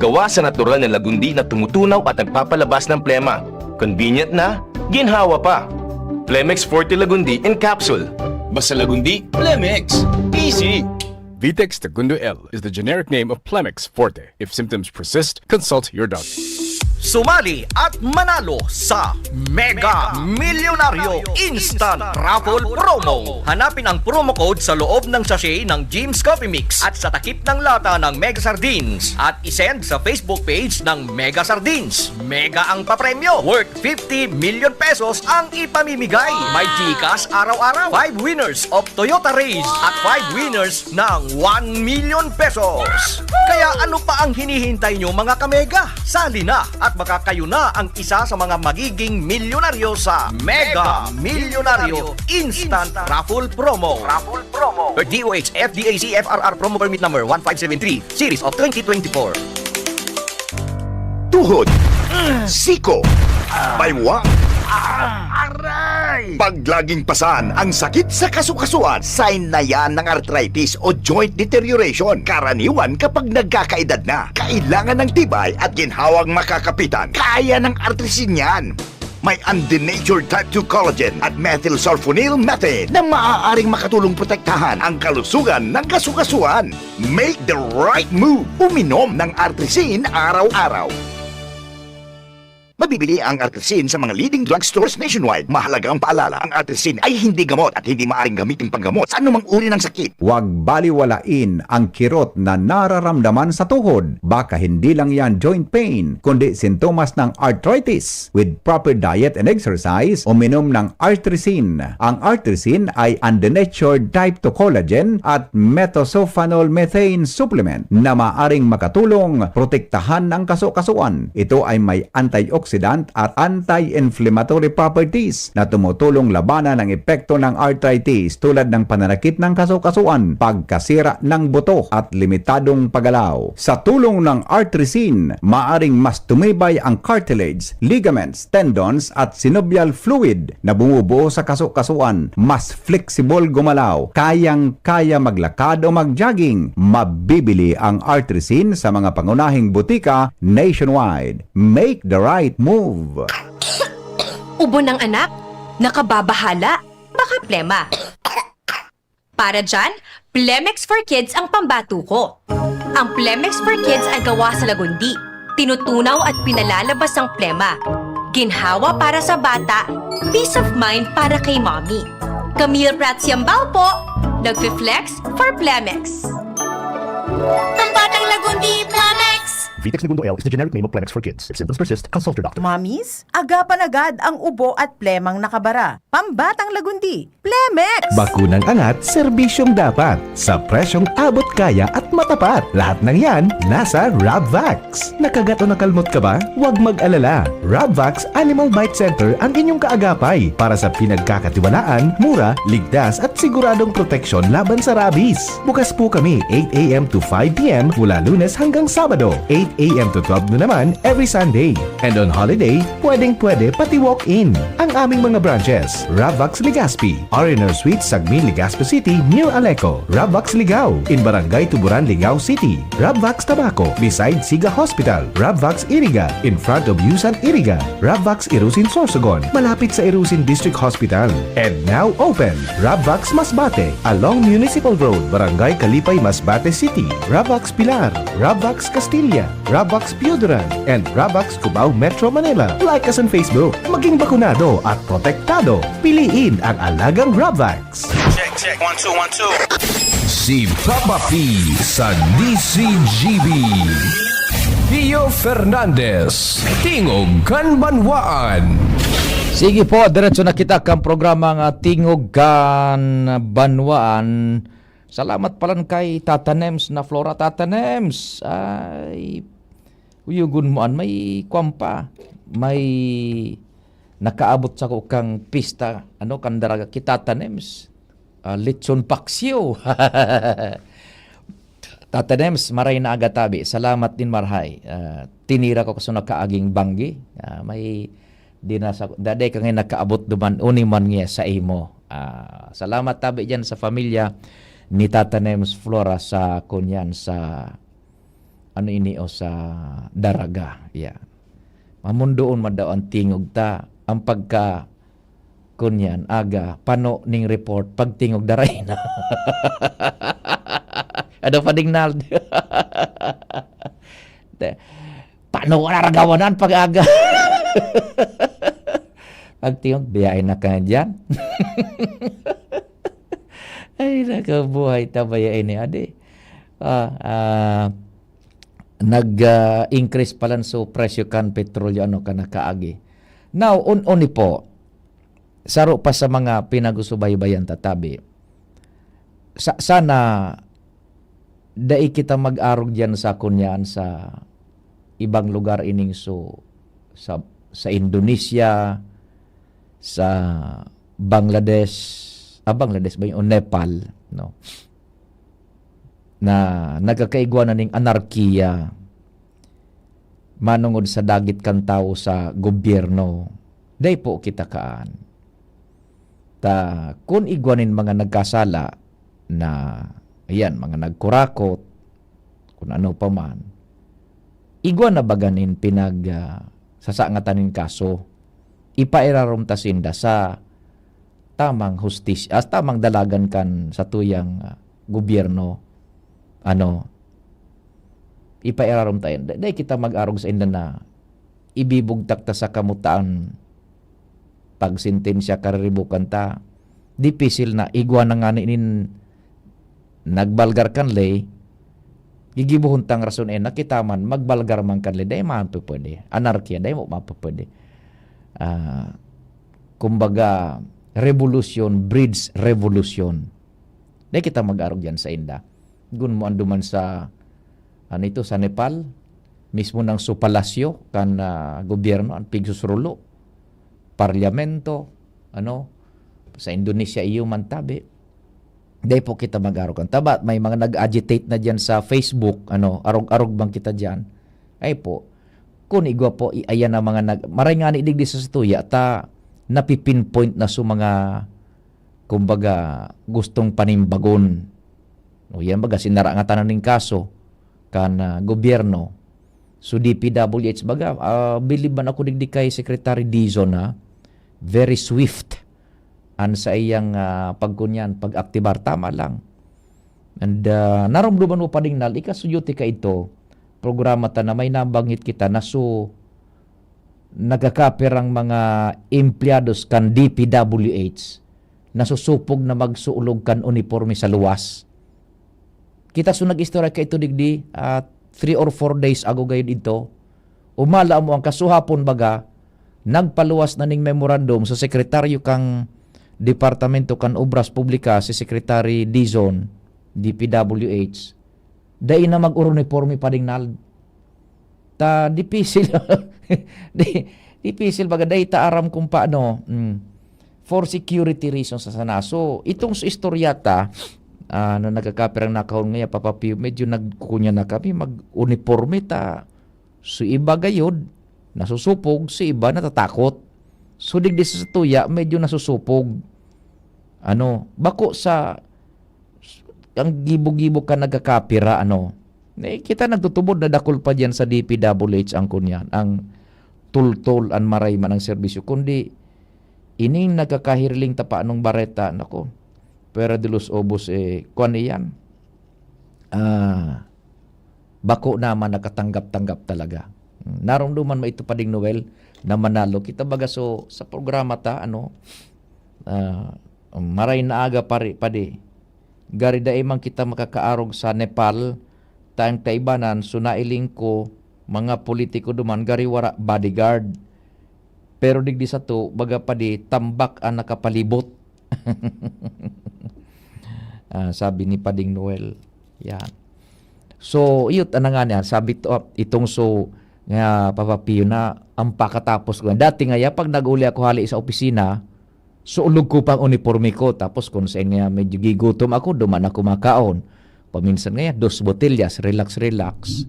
Gawa sa natural na lagundi na tumutunaw at nagpapalabas ng plema. Convenient na, ginhawa pa. Plemex Forte Lagundi in Capsule. Basta Lagundi, Plemex. Easy! Vitex Segundo L is the generic name of Plemex Forte. If symptoms persist, consult your doctor. Sumali at manalo sa Mega Milyonaryo Instant Raffle Promo. Hanapin ang promo code sa loob ng sachet ng Jim's Coffee Mix at sa takip ng lata ng Mega Sardines at isend sa Facebook page ng Mega Sardines. Mega ang papremyo, worth fifty million pesos ang ipamimigay. May GCash araw-araw, five winners of Toyota Raize at five winners ng one million pesos. Kaya ano pa ang hinihintay nyo, mga kamega? Sali na at baka kayo na ang isa sa mga magiging milyonaryo sa Mega Milyonaryo Instant Raffle Promo. Raffle Promo. D O H, F D A C, F R R Promo Permit Number one five seven three, Series of twenty twenty-four. Tuhod, siko, baywang, aray! Pag laging pasan ang sakit sa kasukasuan, sign na yan ng arthritis o joint deterioration. Karaniwan kapag nagkakaedad na, kailangan ng tibay at ginhawang makakapitan. Kaya ng Artrisin yan. May undenatured type two collagen at methylsulfonyl methane na maaaring makatulong protektahan ang kalusugan ng kasukasuan. Make the right move. Uminom ng Artrisin araw-araw. Mabibili ang Artrisin sa mga leading drugstores nationwide. Mahalagang paalala, ang Artrisin ay hindi gamot at hindi maaring gamitin panggamot sa anumang uri ng sakit. Huwag baliwalain ang kirot na nararamdaman sa tuhod. Baka hindi lang yan joint pain, kundi sintomas ng arthritis. With proper diet and exercise, uminom ng Artrisin. Ang Artrisin ay undenatured type two collagen at methylsulfonyl methane supplement na maaring makatulong protektahan ang kasukasuan. Ito ay may antioxidant at anti-inflammatory properties na tumutulong labanan ang epekto ng arthritis tulad ng pananakit ng kasukasuan, pagkasira ng buto at limitadong paggalaw. Sa tulong ng Artrisin, maaring mas tumibay ang cartilage, ligaments, tendons at synovial fluid na bumubuo sa kasukasuan, mas flexible gumalaw, kayang-kaya maglakad o mag-jogging. Mabibili ang Artrisin sa mga pangunahing butika nationwide. Make the right move! Ubo ng anak? Nakababahala? Baka plema. Para dyan, Plemex for Kids ang pambato ko. Ang Plemex for Kids ay gawa sa lagundi, tinutunaw at pinalalabas ang plema. Ginhawa para sa bata, peace of mind para kay mommy. Camille Prats Yambao po, nagfi-flex for Plemex. Pambatang lagundi, Plemex! Vitex Segundo L is the generic name of Plemex for Kids. If symptoms persist, consult your doctor. Mommies, agapan agad ang ubo at plemang nakabara. Pambatang lagundi, Plemex! Bakunang angat, serbisyong dapat. Sa presyong abot kaya at matapat. Lahat ng yan, nasa Rabvax. Nakagat o nakalmot ka ba? Huwag mag-alala. Rabvax Animal Bite Center ang inyong kaagapay para sa pinagkakatiwalaan, mura, ligtas at siguradong proteksyon laban sa rabies. Bukas po kami eight a m to five p m mula Lunes hanggang Sabado, eight A M to twelve na naman every Sunday. And on holiday, pwedeng-pwede pati walk-in. Ang aming mga branches, Ravvax Legazpi, R and R Suite, Sagmin, Legazpi City, near Aleco, Ravvax Ligao, in Barangay Tuburan, Ligao City, Ravvax Tabaco, beside Siga Hospital, Ravvax Iriga, in front of Yusan Iriga, Ravvax Irusin Sorsogon, malapit sa Irusin District Hospital. And now open, Ravvax Masbate, along Municipal Road, Barangay Kalipay, Masbate City, Ravvax Pilar, Ravvax Castilla, Ravvax Pioduran, and Ravvax Cubao, Metro Manila. Like us on Facebook. Maging bakunado at protektado. Piliin ang alagang Ravvax. Check, check. One, two, one, two. Si Papa P sa D C G B. Pio Fernandez, Tingog kan Banwaan. Sige po, diretso na kita kan programa nga Tingog kan Banwaan. Salamat palan kay Tata Nems na Flora. Tata Nems, ay, uyugon mo an may kwan pa. May nakaabot sako kang pista, ano, kan daraga ki Tata Nems. Ah, lechon paksiw. Tata Nems, maray na aga tabi. Salamat din, marhay. Ah, tinira ko kaso nakaaging banggi. Ah, may di na sa, daday ka ngayon nakaabot duman, uni man niya sa imo. Ah, salamat tabi diyan sa pamilya ni Tata Nems Flora sa kunyan, sa ano ini o sa daraga. Yeah. Mamundoon man daw ang tingog ta. Ang pagka kunyan, aga, pano ning report, pagtingog daray na. Ano pa ding nald? Te, paano ko naragawanan pag aga? Pagtingog, biyahe na ka dyan. Ay, nakabuhay ta ba ya ini, adi? Ah, ah, nag, ah, increase palan so presyo kan petrolyo, ano, kan nakaagi. Now, un-, uni po, saro pa sa mga pinagsusubaybayan ta tabi. Sa, sana dai kita mag-arog diyan sa kunyan sa ibang lugar ining so sa, sa Indonesia, sa Bangladesh, ah, Bangladesh ba yun? O Nepal, no? Na nagkakaigwa na ning anarkiya manungod sa dagit kan tawo sa gobyerno. Dai po kita kaan. Ta kun igwa nin mga nagkasala na, ayan, mga nagkurakot, kun ano pa man, igwa na baga nin pinag, ah, sasangatan nin kaso, ipairarom ta sinda sa tamang hustisya, ah, tamang dalagan kan satuyang, ah, gobyerno. Ano, ipairarom ta yan. Da-, dai kita mag-arog sa inda na ibibugtak ta sa kamutaan. Pagsentensya, kariribukan ta. Dipisil na, igwa na ngani nin nagbalgar kan ley, gigibohon tang rason, eh, nakita man, magbalgar man kan ley, dai man pwede. Anarkiya, dai mo mapapwede. Ah, kumbaga, revolusyon breeds revolution. Dai kita mag-arog diyan sa inda. Gun mo anduman sa, ano ito, sa Nepal, mismo nang su palasyo kan, ah, gobyerno, ang pigsusurulo, parlamento, ano, sa Indonesia, iyo man tabi. Dai po kita mag-arog kan taba. May mga nag-agitate na diyan sa Facebook, ano, arog-arog bang kita diyan? Ay po, kun igwa po, i-, ayan ang mga nag-, maray nga ni digdi sa satuya, ta napipinpoint na sa mga, kumbaga, gustong panimbagon. O yan, baga, sinara nga tanan ning kaso kan, ah, gobyerno. So, D P W H, baga, ah, bilib man ako digdi kay Secretary Dizon, ha? Very swift an sa iyang, ah, pagkunyan, pag-aktibar. Tama lang. And, ah, narumduman mo pa ding nal, ikasuyote ka ito, programa ta na may nabanggit kita na so, nagkakapirang mga empleyados kan D P W H na susupog na magsuolog kan uniporme sa luwas. Kita so nag-istorya ka ito digdi, ah, three or four days ago gayud idto. Umala mo ang kasuhapon baga, nagpaluwas na ning memorandum sa sekretaryo kang Departamento kan Obras Publika, si Secretary Dizon, D P W H. Dai na mag-uniporme pa ding nal-, ta dipisil. Di, dipisil baga, dai ta aram kung paano. Mm. For security reasons sa sana. So, itong sa istorya ta, ah, na nagkakapirang nakahon ngaya, Papa Pio, medyo nagkukunya na kami, mag-uniporme ta. So, iba gayod, nasusupog, so, iba natatakot. So, digdi sa satuya, medyo nasusupog. Ano, bako sa, ang gibo-gibo ka nagkakapira, ano. Eh, kita nagtutubod na dakul pa diyan sa D P W H ang kunyan, ang tultol, an maray man ang serbisyo. Kundi, ining nagkakahiriling ta pa anong bareta, nako, pwera de los obos, eh, kwan iyan. Ah, bako naman nakatanggap-tanggap talaga. Hmm, naromdoman mo ito, Pading Noel, na manalo kita. Baga, so, sa programa ta, ano, ah, maray na aga pari, padi. Gari dai man kita makakaarog sa Nepal, tayong kaibanan, so nailing ko, mga politiko duman, gari wara bodyguard. Pero digdi sato, baga padi, tambak ang nakapalibot. Ah, sabi ni Pading Noel. Yan. So, iyot, ano nga niya, sabi to, ah, itong so, nga, Papa Pio, na ang pakatapos ko. Dati nga, ya, pag nag-uli ako hali sa opisina, so, ulog ko pang uniforme ko. Tapos, kung saan nga medyo gigutom ako, duman ako makaon. Paminsan nga, ya, dos botellas, relax, relax.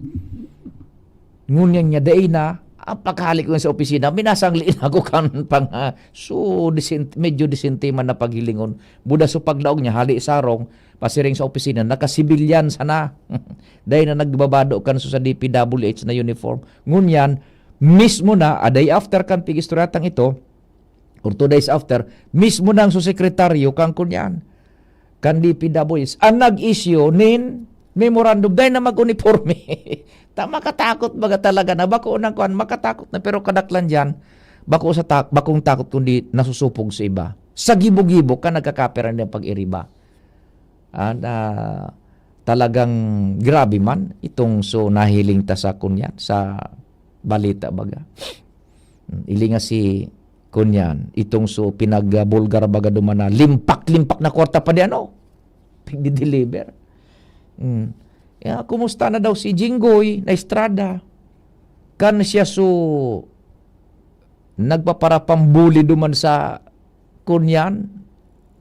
Ngunyan niya, dai na, ang paghalik ko sa opisina, minasangli na ako kan pang, ah, so, disent-, medyo disente man na paghilingon. Buda so paglaog niya, hali sarong, pasiring sa opisina, nakasibilyan sana. Dai na nagbabado kan so sa D P W H na uniform. Ngunyan, mismo na, a day after kan pag-istoryatang ito, or two days after, mismo na ang so sekretaryo kan kunyan, kan D P W H, ang nag-issue nin memorandum, dai na mag-uniforme. Ta, makatakot baga talaga na, bako nang kuwan, makatakot na, pero kadaklan diyan, bako sa tak-, bakong takot kundi nasusupog sa iba. Sa gibo-gibo ka nagkakapira ng pag-iriba. Ah, na talagang grabe man itong so nahiling ta sa kunyan, sa balita baga. Hmm, ili nga si kunyan, itong so pinagbulgar baga duman na limpak-limpak na kwarta pa di ano, pigdi-deliver. Hmm. Ya, kumusta na daw si Jinggoy na Estrada? Kan siya so nagpaparapambuli duman sa kunyan,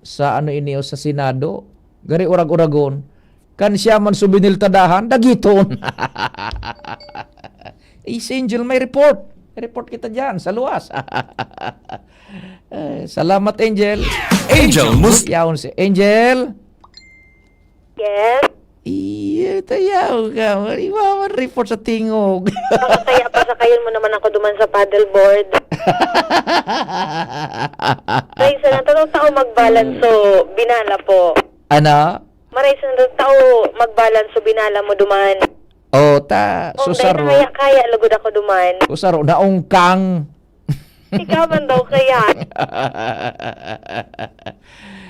sa ano ini, o sa Senado, gari urag-uragon. Kan siya man so biniltadahan, dagiton. Eh, si Angel, may report. May report kita diyan, sa luwas. Eh, salamat, Angel. Angel Mus- Yaon si Angel. Yes? Iya, tayaw ka. Iwawan report sa tingog. Baka kaya pasakayon mo naman ako duman sa paddleboard. Kaysa na tao, tao magbalance, so binala po. Ano? Maray sa tao magbalance, so binala mo duman. Oh, ta, Kung susaro. Dahil kaya-kaya, lugod ako duman. Susaro, naungkang. Ikaw man daw kaya.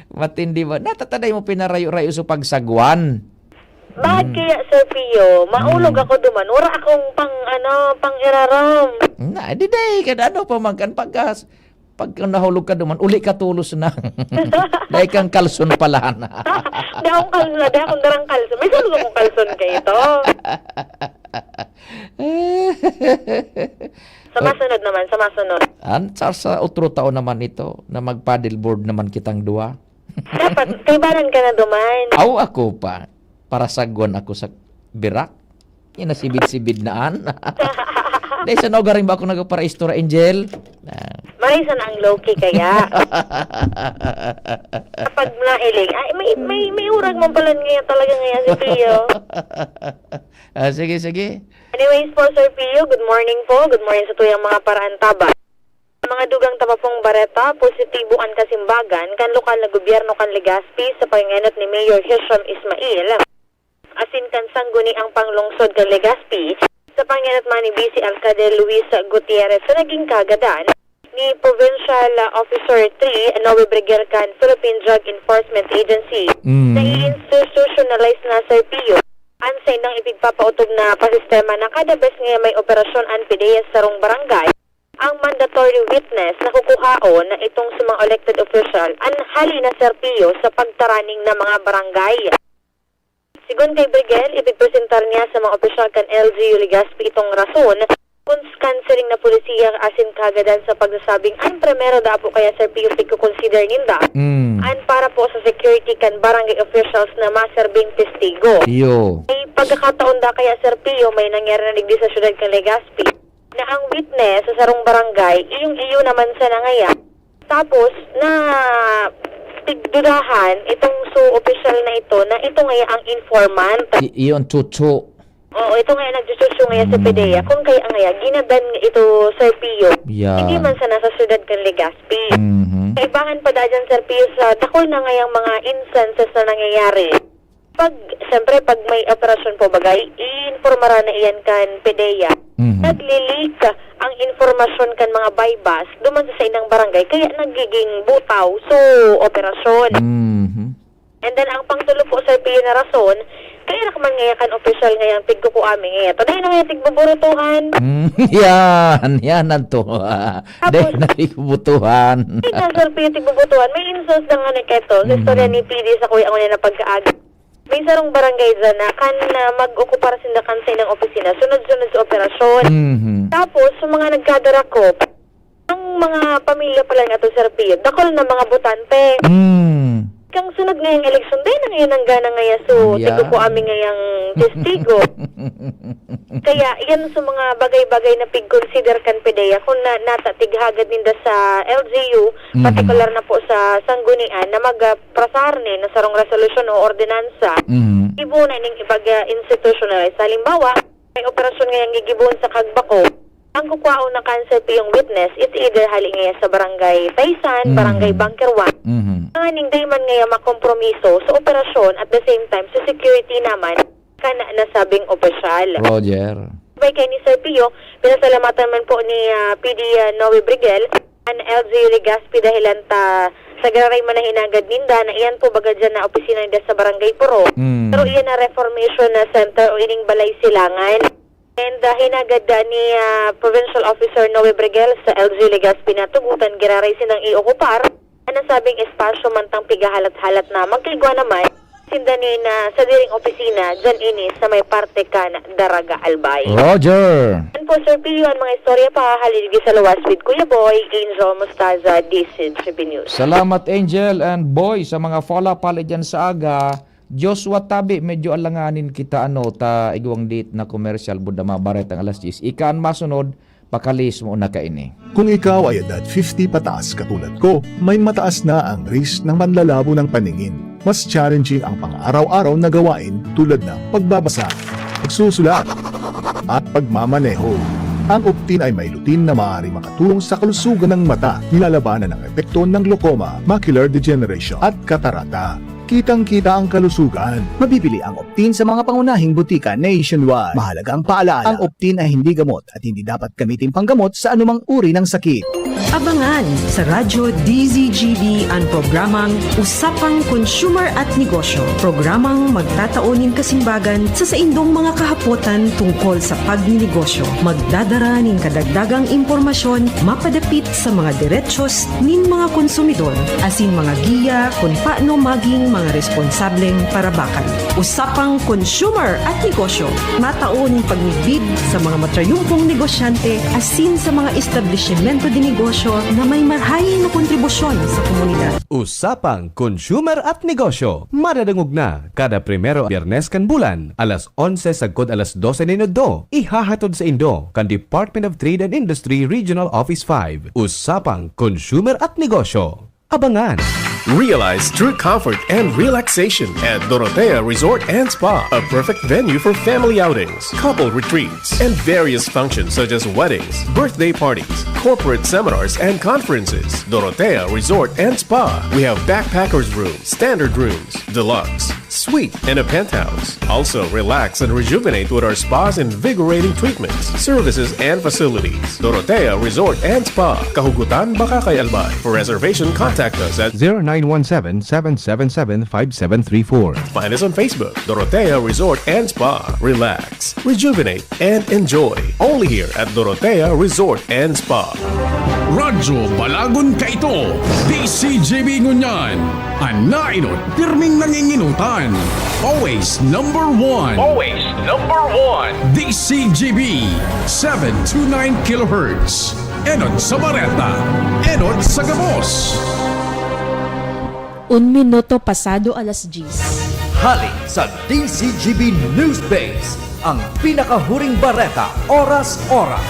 Matindi ba? Natataday mo pinarayo-rayo sa pagsagwan. Bakit Hmm. kaya, Sir Pio? Maulog Hmm. ako duman. Wala akong pang, ano, pang iraram. Na, di day, kada ano pa man kan pagkas-, pag nahulog ka duman, uli ka tulos na. Dahil kang kalson pala na. Di akong kalson na, di akong darang kalson. May sarili akong kalson kayo to. Sa masunod naman, sa masunod. An, sa, sa otro taon naman ito, na mag-paddleboard naman kitang duwa. Dapat, kaibanan ka na duman. Aw, ako pa. Parasagwan ako sa birak. Yan na sibid-sibid na an. Dahil sa naugaring ba ako nagparaistora, Angel? Ah. Maray sana ang low-key kaya. Kapag nailing, ay, may, may, may urag man pala ngayon talaga ngayon si Pio. Ah, sige, sige. Anyways po, Sir Pio, good morning po. Good morning sa tuyang mga paraantaban. Mga dugang ta pa pong bareta, positibo an kasimbagan kan lokal na gobyerno kan Legazpi sa pangenot ni Mayor Hisham Ismail asin kan sangguniang panglungsod kan Legazpi sa pangenot man ni Vice Alcalde Luis Gutierrez sa naging kagadan ni Provincial Officer three, Noe Briguer kan Philippine Drug Enforcement Agency. Mm. Na-i-institutionalize na, Sir Pio, an saindang ipigpapautog na pasistema na kada bes nga may operasyon an PDEA sa sarong barangay, ang mandatory witness na kukuhaon na itong sa mga elected official an hali na, Sir Pio, sa pagtaraning na mga barangay. Sigon kay Briguer, ipigpresentar niya sa mga opisyal kan L G U Legazpi itong rason kun s-, kan siring na polisiya asin kagadan sa pagsasabing an primero dapo kaya, Sir Pio, pigko-consider ninda Mm. an para po sa security kan barangay officials na maserbing testigo. Iyo. Ay, Pagkakataon da kaya, Sir Pio, may nangyari na digdi sa siyudad kan Legazpi, na ang witness sa sarong barangay, iyong-iyo naman sana ngaya. Tapos, na pigdudahan itong so opisyal na ito, na ito ngaya ang informant. I- iyon, chuchu. Oo, ito ngaya nagchuchuchu ngaya sa Mm. PDEA. Kung kaya ngaya, ginadan ito, Sir Pio. Yeah. Hindi man sana sa siyudad kan Legazpi. Mhm. Kaibahan pa da dyan, Sir Pio, sa dakul na ngayang mga instances na nangyayari. Pag, siyempre, pag may operasyon po, bagay, iinformara na iyan kan PDEA. Mhm. Nagli-leak ang informasyon kan mga buy-bust duman sa saindang barangay, kaya nagiging butaw so operasyon. Mhm. And then, ang pangtulo po, Sir Pio, na rason, kaya ra man ngaya kan opisyal ngayang tigkukuami ngaya. Tadayon na ngaya tigbuburutuhan. Mm, yan, yan ang to. Tapos, dahil na tigbubutuhan. Ito, Sir Pio, tigbubutuhan. May insults na nga ni Keto. Sa istorya Mhm. ni P D sa Kuya Angol na pagkaaga. May sarong barangay dyan na kan, ah, mag-okupar sinda kan sa ilang opisina. Sunod-sunod sa operasyon. Mhm. Tapos, sa mga nagkadarakop, ang mga pamilya pala nga to, Sir Pio, dakul na mga botante. Mm. Kang sunod ngayang eleksyon, dahil na ngayon ang gana ngaya so, Ayan. Tigo ko amin ngayang testigo. Kaya, yan sa mga bagay-bagay na pig-consider kan PDEA, kung na, nata tighagad ninda sa L G U, Mhm. partikular na po sa Sanggunian, na mag, ah, prasar ni na sarong resolusyon o ordinansa, Mhm. ibo na ning ibaga institutionalize. Halimbawa, may operasyon ngayang gigibohon sa Kagbako. Ang kukwaon na kan Sir Pio yung witness, it's either hali ngaya sa Barangay Taysan, Mhm. Barangay Bunker One, Mhm. nganing dai man ngaya makompromiso sa operasyon, at the same time, sa security naman, kan nasabing opisyal. Roger. Sabay kay ni Sir Pio, pinasalamatan man po ni, ah, P D, ah, Noe Briguel, an L G U Legazpi dahilan ta sa giraray man na hinagad ninda, na iyan po baga dyan na opisina ninda sa Barangay Puro. Mm. Pero iyan na Reformation na Center o ining Balay Silangan. And, ah, hinagad da ni, ah, Provincial Officer Noe Briguel sa L G U Legazpi na tugutan giraray sindang i-okupar an nasabing espasyo mantang pigahalat-halat na magkaigwa naman sinda ni na sa diring opisina, dyan ini sa may parte kan Daraga, Albay. Roger! Yan po, Sir Pio, ang mga istorya pa, haligi sa luwas with Kuya Boy, Angel Mostaza, D C G B News. Salamat, Angel and Boy, sa mga follow-up hali dyan sa aga. Joshua Tabi, medyo alanganin kita, ano, ta igwang date na commercial, buda mabaret ang alas diyes. Ika an masunod, pakalis mo na kaini. Kung ikaw ay edad fifty pataas katulad ko, may mataas na ang risk ng manlalabo ng paningin. Mas challenging ang pang-araw-araw na gawain tulad ng pagbabasa, pagsusulat, at pagmamaneho. Ang Optin ay may lutein na maaari makatulong sa kalusugan ng mata, nilalabanan ang epekto ng glaucoma, macular degeneration, at katarata. Kitang-kita ang kalusugan. Mabibili ang Optin sa mga pangunahing butika nationwide. Mahalaga ang paalaala, ang Optin ay hindi gamot at hindi dapat gamitin panggamot sa anumang uri ng sakit. Abangan sa Radyo D Z G B ang programang Usapang Consumer at Negosyo. Programang magtatao nin kasimbagan sa saindong mga kahapotan tungkol sa pagninegosyo. Magdadara nin kadagdagang impormasyon mapadapit sa mga derechos nin mga konsumidor, asin mga giya kun paano maging mga responsableng parabakan. Usapang Consumer at Negosyo, matao nin pagmidbid sa mga matrayumpong negosyante asin sa mga establisimento de negosyo na may marahay na kontribusyon sa komunidad. Usapang Consumer at Negosyo, madadangog na kada primero Biyernes kan bulan, alas onse sagkod alas dose nin udto. Ihahatod saindo kan Department of Trade and Industry Regional Office five. Usapang Consumer at Negosyo. Abangan! Realize true comfort and relaxation at Dorotea Resort and Spa, a perfect venue for family outings, couple retreats, and various functions such as weddings, birthday parties, corporate seminars, and conferences. Dorotea Resort and Spa. We have backpackers room, standard rooms, deluxe, suite, and a penthouse. Also, relax and rejuvenate with our spa's invigorating treatments, services, and facilities. Dorotea Resort and Spa, Kahugutan, Bacacay, Albay. For reservation, contact us at zero nine one seven, seven seven seven, five seven three four. Find us on Facebook, Dorotea Resort and Spa. Relax, rejuvenate, and enjoy. Only here at Dorotea Resort and Spa. Radyo Balagon kaito, D C G B ngunyan. An nainot, pirming nanginginutan. Always number one. Always number one. D C G B, seven two nine kilohertz. Enot sa bareta, enot sa gabos. Un minuto pasado alas diyes. Hali sa D Z G B Newsbase, ang pinakahuring bareta, oras-oras.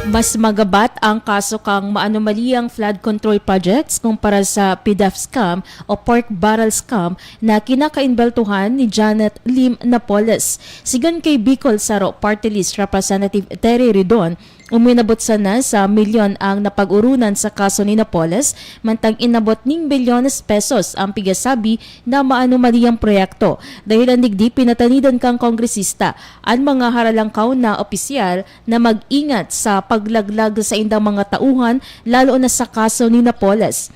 Mas magabat ang kaso kan maanomaliyang flood control projects kumpara sa PDEF scam o pork barrel scam na kinakaimbeltuhan ni Janet Lim Napoles. Sigon kay Bicol Saro Party List Representative Terry Ridon, uminabot sana sa milyon ang napag-urunan sa kaso ni Napoles, mantang inabot ning bilyones pesos ang pigasabi na maanomaliyang proyekto. Dahilan digdi, pinatanidan kan kongresista an mga haralangkaw na opisyal na mag-ingat sa paglaglag sa indang mga tauhan, lalo na sa kaso ni Napoles.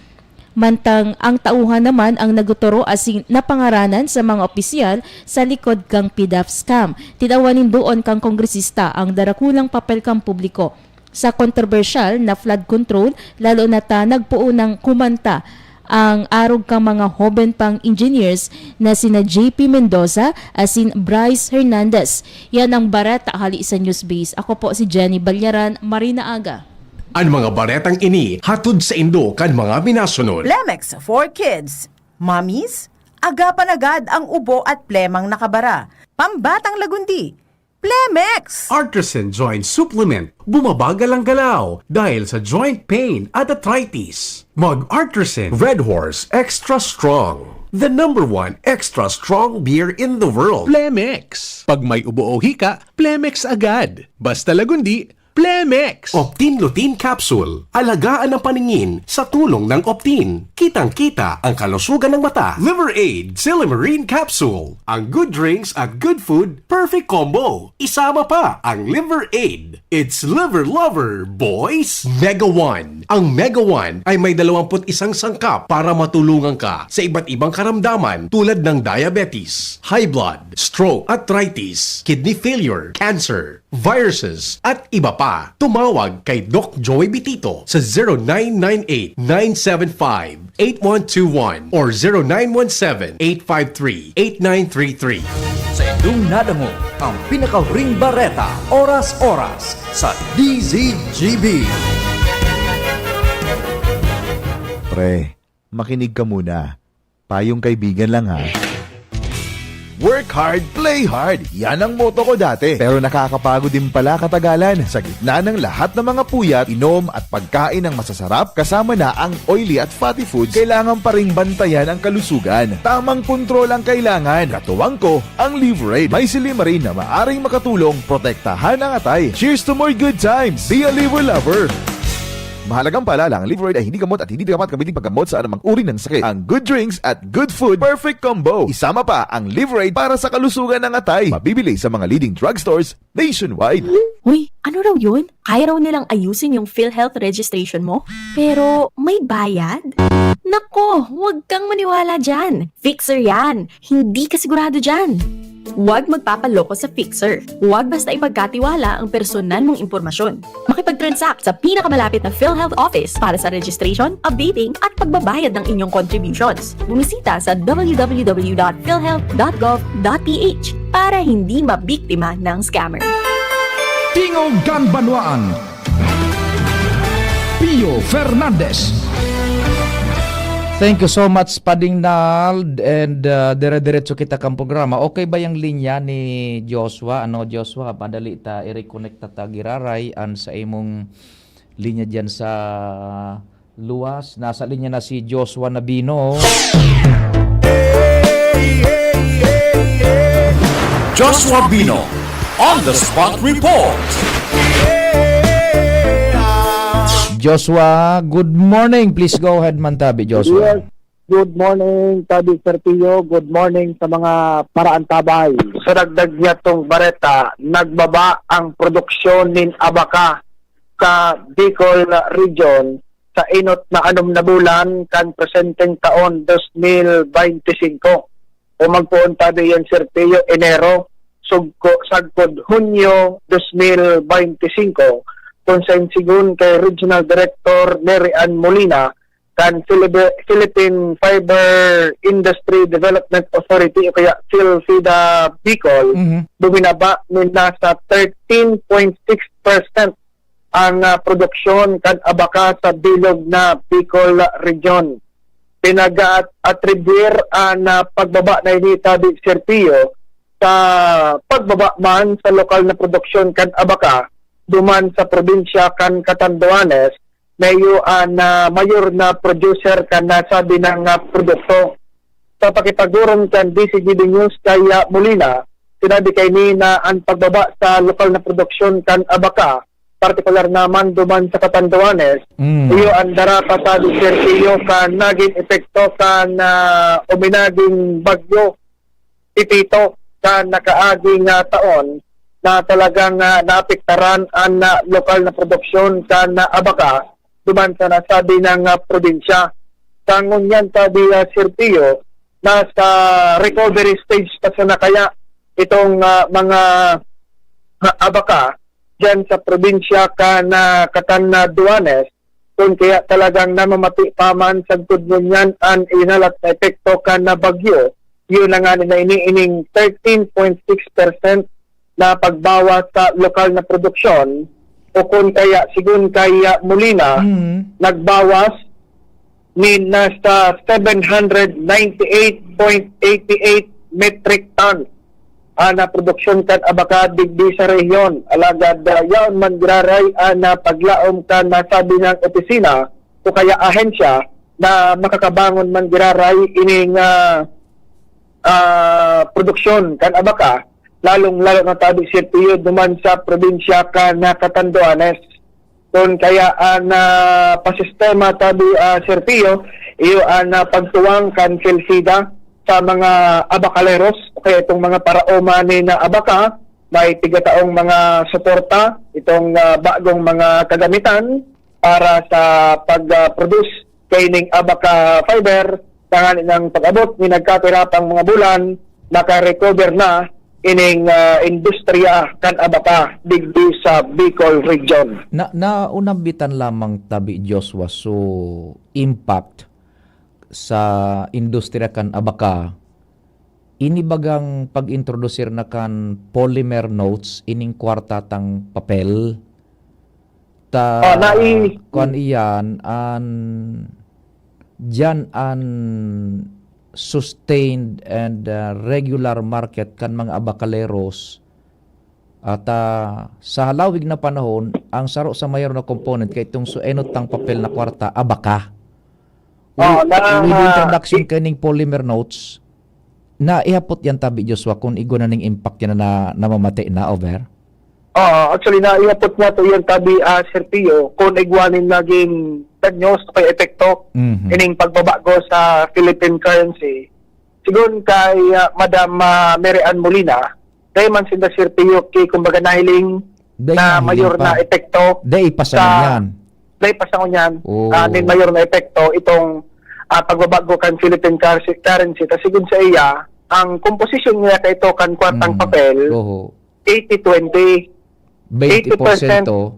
Mantang ang tauhan naman ang nagtuturo asin napangaranan sa mga opisyal sa likod kan PDEF scam. Tinawan nin duon kan kongresista ang darakulang papel kan publiko sa kontrobersyal na flood control, lalo na ta nagpoon nang kumanta ang arog kan mga hoben pang engineers na sina J P Mendoza asin Bryce Hernandez. Yan ang bareta hali sa Newsbase. Ako po si Jenny Balyaran, Marina Aga. An mga baretang ini hatod saindo kan mga minasunod. Plemex for Kids. Mommies, agapan agad ang ubo at plemang nakabara. Pambatang lagundi. Plemex! Artisan Joint Supplement. Bumabagal ang galaw dahil sa joint pain at arthritis. Mag Artisan Red Horse Extra Strong. The number one extra strong beer in the world. Plemex. Pag may ubo o hika, Plemex agad. Basta lagundi, Plemex! Optin Lutein Capsule. Alagaan ang paningin sa tulong ng Optin. Kitang-kita ang kalusugan ng mata. Liver Aid, Silymarin Capsule. Ang good drinks at good food, perfect combo. Isama pa ang Liver Aid. It's Liver Lover, boys! Mega One. Ang Mega One ay may dalawampu't isang sangkap para matulungan ka sa iba't ibang karamdaman tulad ng diabetes, high blood, stroke, arthritis, kidney failure, cancer, viruses, at iba pa. Tumawag kay Doc Joey Bitito sa zero nine nine eight, nine seven five, eight one two one or zero nine one seven, eight five three, eight nine three three. Sa inyong nadangog ang pinakahuring bareta, oras-oras, sa D Z G B. Pre, makinig ka muna. Payong kaibigan lang ha. Work hard, play hard. Yan ang motto ko dati. Pero nakakapagod din pala katagalan. Sa gitna ng lahat ng mga puyat, inom at pagkain ng masasarap, kasama na ang oily at fatty foods, kailangan pa ring bantayan ang kalusugan. Tamang kontrol ang kailangan. Katuwang ko, ang Liverade. May silymarin na maaring makatulong protektahan ang atay. Cheers to more good times! Be a Liver Lover! Mahalagang paalala, ang Liverade ay hindi gamot at hindi dapat gamitin paggamot sa anumang uri ng sakit. Ang good drinks at good food, perfect combo. Isama pa ang Liverade para sa kalusugan ng atay. Mabibili sa mga leading drugstores nationwide. Uy, ano raw yun? Kaya raw nilang ayusin yung PhilHealth registration mo? Pero may bayad? Nako, huwag kang maniwala dyan. Fixer yan. Hindi ka sigurado dyan. Huwag magpapaloko sa Fixer. Huwag basta ipagkatiwala ang personal mong impormasyon. Makipag-transact sa pinakamalapit na PhilHealth office para sa registration, updating, at pagbabayad ng inyong contributions. Bumisita sa w w w dot philhealth dot gov dot p h para hindi mabiktima ng scammer. Tingog kan Banwaan, Pio Fernandez. Thank you so much, Pading Nald. And uh, dire-diretso kita kan programa. Okay ba yung linya ni Joshua? Ano, Joshua, madali ta i-reconnect ta, ta giraray an sa imong linya dyan sa luwas. Nasa linya na si Joshua Nabino. Joshua Bino on the spot report. Joshua, good morning. Please go ahead man tabi, Joshua. Yes. Good morning, Tabi Serpio. Good morning sa mga paraantabay. Sa dagdag niya tong bareta, nagbaba ang produksyon nin abaka sa Bicol Region sa inot na anom na bulan kan presenteng taon dos mil baynte singko. O magpoon tabi yan, Serpio, Enero, sugko, sagkod Hunyo dos mil baynte singko, kung sa insigun kay Regional Director Mary Ann Molina kan Philibi- Philippine Fiber Industry Development Authority o kaya PhilFIDA Bicol, Mhm. buminaba nin nasa thirteen point six percent ang ah, produksyon kan abaka sa bilog na Bicol Region. Pinag-atribuyar an, ah, pagbaba na ini, tabi, Sir Pio, sa pagbaba man sa lokal na produksyon kan abaka duman sa probinsya kan Catanduanes, na iyo an, ah, mayor na producer kan nasabi na, ah, produkto. Sa pakipag-orog kan D Z G B News kay, ah, Molina, sinabi kaini na an pagbaba sa lokal na produksyon kan abaka, partikular na man duman sa Catanduanes, Mm. iyo an dara pa, tabi, Sir Pio, kan nagin epekto kan, ah, uminaging bagyo Pepito kan nakaaging, ah, taon, na talagang, ah, naapektaran an, ah, lokal na produksyon kan, ah, abaka duman sa nasabi na, ah, probinsya. Sa ngunyan, tabi, ah, Sir Pio, nasa recovery stage pa sana kaya itong, ah, mga, ah, abaka diyan sa probinsya kan, ah, Catanduanes, kun kaya talagang namamati pa man sagkod ngunyan an inalat na epekto kan na bagyo. Iyo na ngani na ini ining thirteen point six percent na pagbawas sa lokal na produksyon, o kun kaya, sigon kay, ah, Molina, Mm. nagbawas nin nasa seven hundred ninety eight point eight eight metric ton an, ah, produksyon kan abaka digdi sa rehiyon. Alagad, ah, yaon man giraray an, ah, paglaom kan nasabi na opisina o kaya ahensya na makakabangon man giraray ining, ah, ah, produksyon kan abaka, lalong-lalo na, tabi, Sir Pio, duman sa probinsya kan, ah, Catanduanes. Kun kaya an, ah, pasistema, tabi, ah, Sir Pio, iyo an, ah, pagtuwang kan PhilFida sa mga abakaleros o kaya itong mga paraoma nin, ah, abaka, may tigataong mga suporta, itong, ah, bagong mga kagamitan para sa pag, ah, produce kaining abaka fiber, tanganing pag-abot ni nagkapirapang mga bulan, maka-recover na ining, ah, industriya kan abaka digdi sa Bicol Region. Na, naunambitan lamang, tabi, Joshua, so impact sa industriya kan abaka, ini bagang pag-introdusir na kan polymer notes, ining kwarta tang papel, ta Ah, nai- kuan iyan, an, diyan an sustained and, ah, regular market kan mga abakaleros. At, ah, sa halawig na panahon, ang saro sa mayor na component kay itong suenot tang papel na kwarta, abaka. Wi-, Oo, na, with introduction i- kaning polymer notes, na ihapot yan, tabi, Joshua, kung igwa na ning impact yan na, na namamati na, over? Oo, actually, naihapot nga to yan, tabi, ah, Sir Pio, kung igwa nin naging danyos o kaya epekto Mhm. ining pagbabago sa Philippine currency. Sigon kay, ah, Madam, ah, Mary Ann Molina, dai man sinda, Sir Pio, ki, kumbaga, nahiling Dai na nahiling mayor pa. na epekto Dai pa sa sa ngunyan. Dai pa sa ngunyan, Oo. ah, nin mayor na epekto itong, ah, pagbabago kan Philippine currency, currency. Ta sigon sa iya, ang komposisyon niya kaito kan kwartang Mm. papel, Oho. eighty twenty. Twenty porsyento.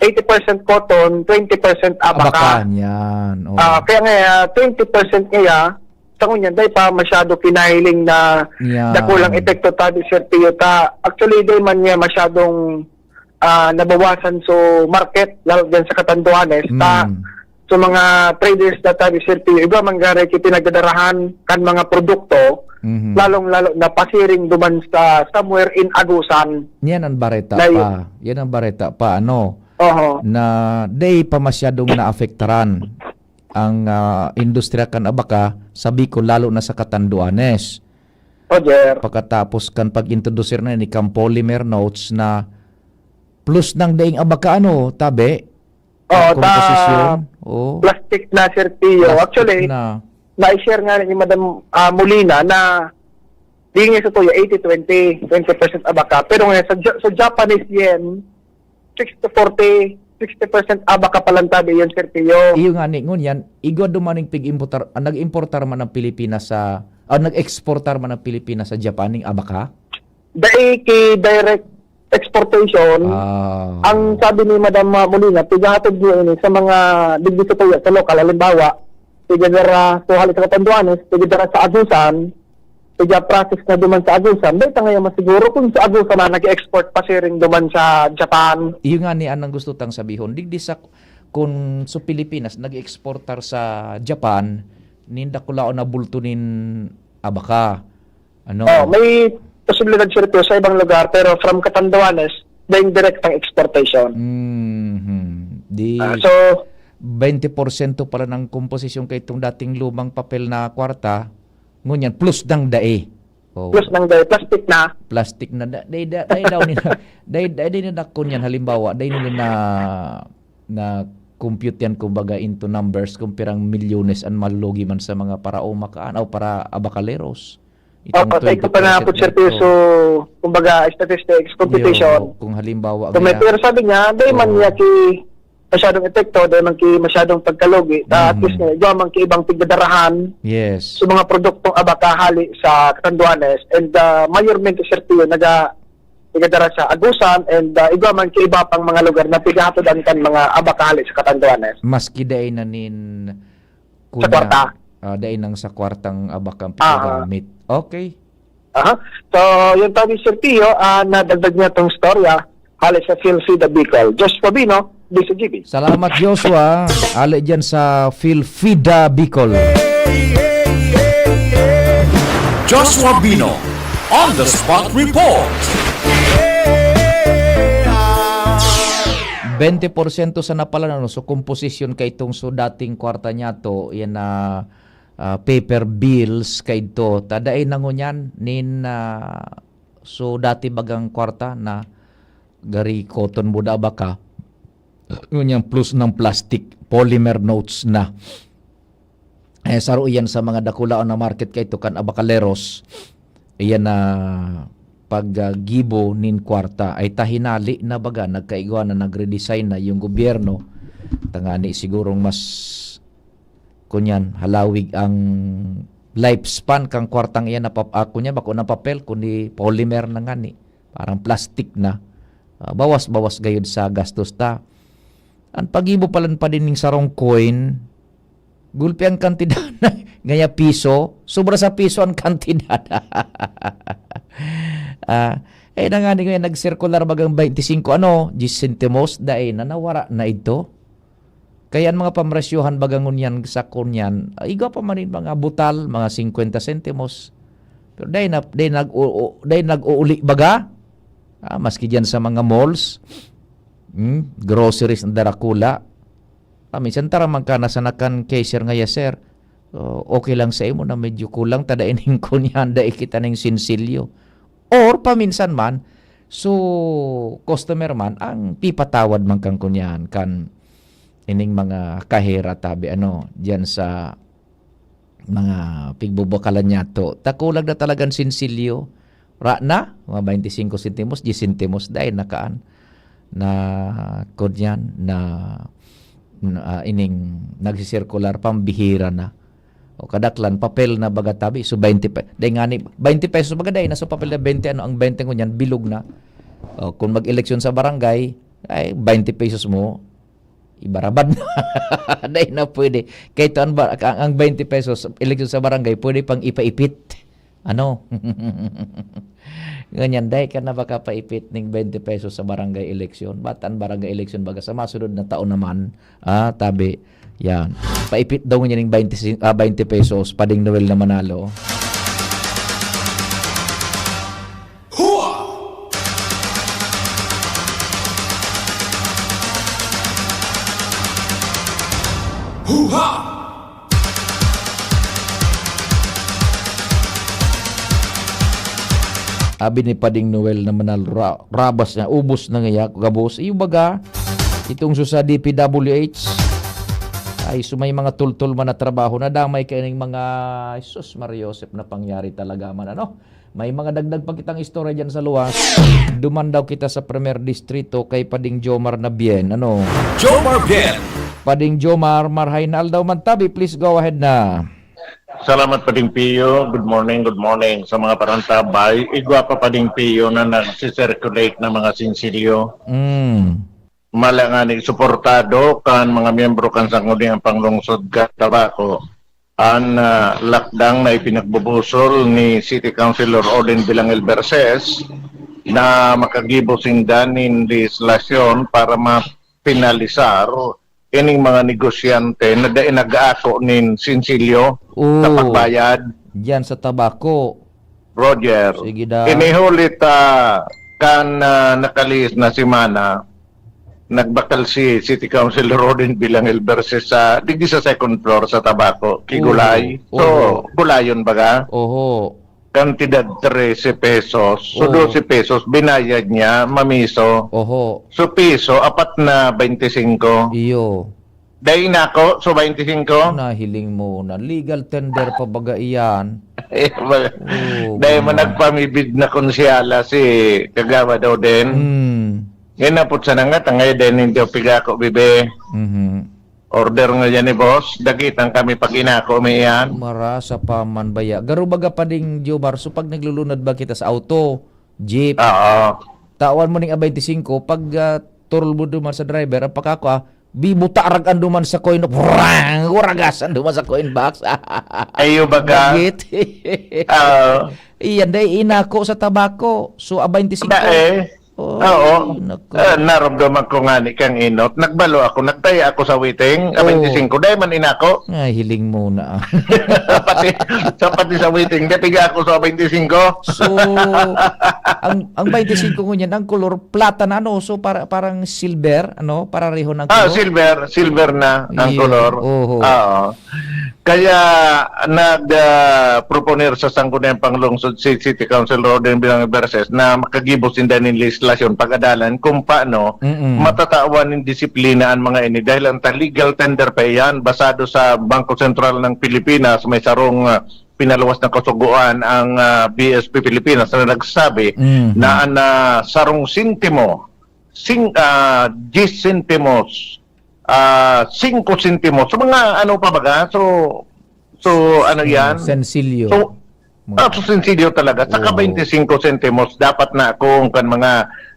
Eighty percent cotton, twenty percent abaka. Abaka, yan. Oo. Ah, kaya nga, ah, twenty percent kaya, sa ngunyan, dai pa masyado kinahiling na Yan. dakulang epekto, tabi, Sir Pio, ta. Actually, dai man niya masyadong, ah, nabawasan so market, lalo dyan sa Catanduanes, ta Mm. so mga traders na, tabi, Sir Pio, iba man gari ki pinagdadarahan kan mga produkto, Mhm. lalong-lalo na pasiring duman sa somewhere in Agusan. Yan ang bareta Layo. pa. Yan ang bareta pa, ano, Oho. na dai pa masyadong naapektaran ang, ah, industriya kan abaka sa Bicol, lalo na sa Catanduanes. Roger. Pagkatapos kan pag-introdusir na ni kan polymer notes na plus nang daing abaka, ano, tabi? Oo, Ang ta-, komposisyon? Oo. plastic na, Sir Pio. Plastic Actually, na. na-share nga ni Madam, ah, Molina na di nga sa tuya, eighty twenty, twenty percent abaka. Pero ngayon, sa Ja-, sa Japanese yen, sixty forty, sixty percent abaka palantabi yun, Sir Pio. Iyo nga ni, ngunyan, igwa dumaning pig-importar, ah, nag-importar man ang Pilipinas sa, ah, nag-exportar man ang Pilipinas sa Japan ning abaka? Dai ki direct exportation. Ah. Ang sabi ni Madam, ah, Molina, pigahatod niya ini sa mga digdi sa tuya, sa lokal. Halimbawa, pigadara, so, hali sa Catanduanes, pigadara sa Agusan, piga-process na duman sa Agusan. Dai ta ngayon masiguro kung sa Agusan na nag-export pasiring duman sa Japan. Iyo nga ni anang gusto tang sabihon. Digdi sa, kung sa Pilipinas, nag-exportar sa Japan, nin dakulaon na bulto nin abaka. Ano? Oh, may posibilidad, Sir Pio, sa ibang lugar, pero from Catanduanes, daing direktang exportation. Mhm. Di Ah, so, twenty porsyento pala ng komposisyon kay itong dating lumang papel na kwarta, ngunyan, plus ng dae. Oh. Plus ng dae, plastic na. Plastic na, da-, dae, da-, dae daw nila, dae, dae, dae nila kun yan, halimbawa, dae nila na, na compute yan, kumbaga, into numbers, kung pirang milyones ang malugi man sa mga para-uma kaan o para abakaleros. Itong Oo, sa ito pa na twenty percent po, Sir Pio, na ito. So, kumbaga, statistics, computation. Yo, kung halimbawa, Kung may kaya pera, sabi niya, dahil man Oo. niya ki masyadong epekto, dahil man ki masyadong pagkalugi, ta at Mhm. least nga, igwa man ki ibang pigdadarahan Yes. sa mga produktong abaka hali sa Catanduanes, and, ah, mayormente, Sir Pio, naga-, nagadara sa Agusan, and, ah, igwa man ki iba pang mga lugar na pighahatodan kan mga abaka hali sa Catanduanes. Maski dai na nin Sa kunya, kwarta. Ah, dai nang sa kwartang abak ang Ah, ah. pinagamit. Okay. Aha. So, yun tabi, Sir Pio, ah, nadagdag niya tong storya, hali sa Phil Fida Bicol. Josh Fabino, D C G B. Salamat, Joshua. Ali dyan sa Phil Fida Bicol. Joshua Bino, on the spot report. Bente porsyento sana pala, no? So, komposisyon kay itong so dating kwarta niya to, yan na, ah, paper bills kay to. Tada ay nangunyan nin, ah, so dati bagang kwarta na gari cotton buda baka. Ngunyan plus ng plastic, polymer notes na. Eh, saro iyan sa mga dakulaon na market kay to kan abakaleros. Iyan na paggibo nin kwarta ay tahinali na baga, nagkaigwa na, nagre-design na yung gobyerno. Tangani sigurong mas, kunyan, halawig ang lifespan kang kwartang iyan na pap-, ah, kunyan, bako na papel, kundi polymer na ngani. Parang plastic na. Ah, bawas-bawas gayud sa gastos ta. Ang pag-ibo palan pa din ning sarong coin, gulpi ang kantidad na ngaya piso, sobra sa piso ang kantidad. Ah, eh, na nga ni ngayon, nagsirkular bagang twenty-five, ano, diyes sentimos, dai na, nawara na ito. Kaya ang mga pamresyohan baga ngunyan sa kunyan, ah, igwa pa man nin mga butal, mga singkwenta sentimos. Pero dai na, dai nag-, o, o, dai nag-uuli baga. Ah, maski diyan sa mga malls, hmm, groceries na darakula. Ah, minsan taraman ka na sa nakan cashier nga, "Yes, sir. So, okay lang sa imo na medyo kulang ta dai ning kunyan, dai kita ning sinsilyo." Or paminsan man, so, customer man ang pipatawad man kan kunyan, kan ining mga kahera tabi, ano, diyan sa mga pigbubakalan niya to. Takulag na talagang sinsilyo. Ra na, mga twenty-five sentimos, diyes sentimos, dahil nakaan na kunyan, na, na, ah, ining nagsisirkular, pambihira na. O kadaklan, papel na baga tabi, so twenty pe-, dai nga ni, twenty pesos baga dai na, so papel na twenty, ano, ang twenty ngunyan, bilog na. O, kung mag-eleksyon sa barangay, ay, twenty pesos mo, ibarabad na. Dai na pwede. Kahit ang ba-, ang, ang twenty pesos, eleksyon sa barangay, pwede pang ipaipit. Ano? Ngunyan, dai ka na baka paipit ning twenty pesos sa barangay eleksyon. Ba't ang barangay eleksyon baga sa masunod na taon naman? Ah, tabi. Yan. Paipit daw ngunyan ning twenty, ah, twenty pesos, Pading Noel na manalo. Hua! Hua! Abi ni Pading Noel na manalo, ra-, rabas niya, ubos na ngaya, gabos. Iyo baga, itong su sa D P W H, ay, so may mga tultol man na trabaho, nadamay kaining mga, Jesus, Maria Josep, na pangyari talaga man, ano? May mga dagdag pa kitang istorya dyan sa luwas. Duman daw kita sa Primer Distrito kay Pading Jomar na Bien. Ano? Jomar Bien. Pading Jomar, marhay na aldaw man tabi. Please go ahead na. Salamat, Pading Pio. Good morning, good morning sa mga parantabay. Igwa pa, Pading Pio, na nagsisirculate ng mga sinsilyo. Mm. Mala nga ni suportado kan mga miyembro kan Sangguniang Panglungsod kan Tabaco, an, ah, lakdang na ipinagbubusol ni City Councilor Odin Bilangel Berses na makagibo sinda nin lehislasyon para mapenalisar ining mga negosyante na dai nag-aako nin sinsilyo sa Oo. pagbayad. Diyan sa tabako. Roger, Sige daw. Ini huli ta kan, ah, nakalihis na semana, nagbakal si City Council Roden Bilangel versus sa, digdi sa second floor sa tabako, ki Oo. Gulay. So, Oo. Gulayon baga? Oho. Kantidad trese pesos. So, Oo. dose pesos, binayad niya, mamiso. Oho. So, piso, apat na baynte singko. Iyo. Dai inako, so baynte singko. Nahiling mo na. Legal tender pa baga iyan. Eh, ba-, Oo, dai mo gano'n. Nagpamibid na konsyala si Kagawad Oden. Hmm. Yan na po sana nga, tangay din hindi pigako, bibe. Mhm. Order nga yan ni boss, dagitan kami pag inako mi iyan. Marasa pa man baya. Garo baga pa ding, Jomar, so pag naglulunad ba kita sa auto, jeep, Oo. tawan mo ning a baynte singko, pag, ah, turul mo duman sa driver, ang pakako, ah, bibuta rag-an duman sa coin, brang! Waragas an duman sa coin box. Ayo baga. Bagit. Oo. Iyan, dai inako sa tabako. So, a baynte singko. Dai. Oo. Oo. Nako. Ah, naramdaman ko nga ni kang inot. Nagbalo ako, nagtaya ako sa waiting, a Oo. baynte singko. Dai man inako. Ay, hiling mo na. Pati, sa, pati sa waiting, dai piga ako sa baynte singko. So, ang, ang baynte singko ngunyan, ang kolor plata na, ano, so para, parang silver, ano, parareho ng Ah, kolor? Silver, silver na ang Iyo, kolor. Oho. Oo. Kaya nag, ah, proponer sa Sangguniang Panglungsod si City Council Roden Bilang Verses na makagibo sinda nin lehislasyon pag-adalan kung paano Mm-mm. matatawan nin disiplina an mga ini dahil ang ta-, legal tender pa iyan basado sa Bangko Sentral ng Pilipinas, may sarong, ah, pinaluwas na kasugoan ang, ah, B S P Pilipinas na nagsabi Mhm. na an, ah, sarong sentimo, sing-, ah, diyes sentimos, ah, singko sentimos. So, mga ano pa baga? So, so, ano Mm, yan? sensilyo. So, Mga ah, so, sensilyo talaga. Saka Oo. baynte singko sentimos, dapat na akong kan mga,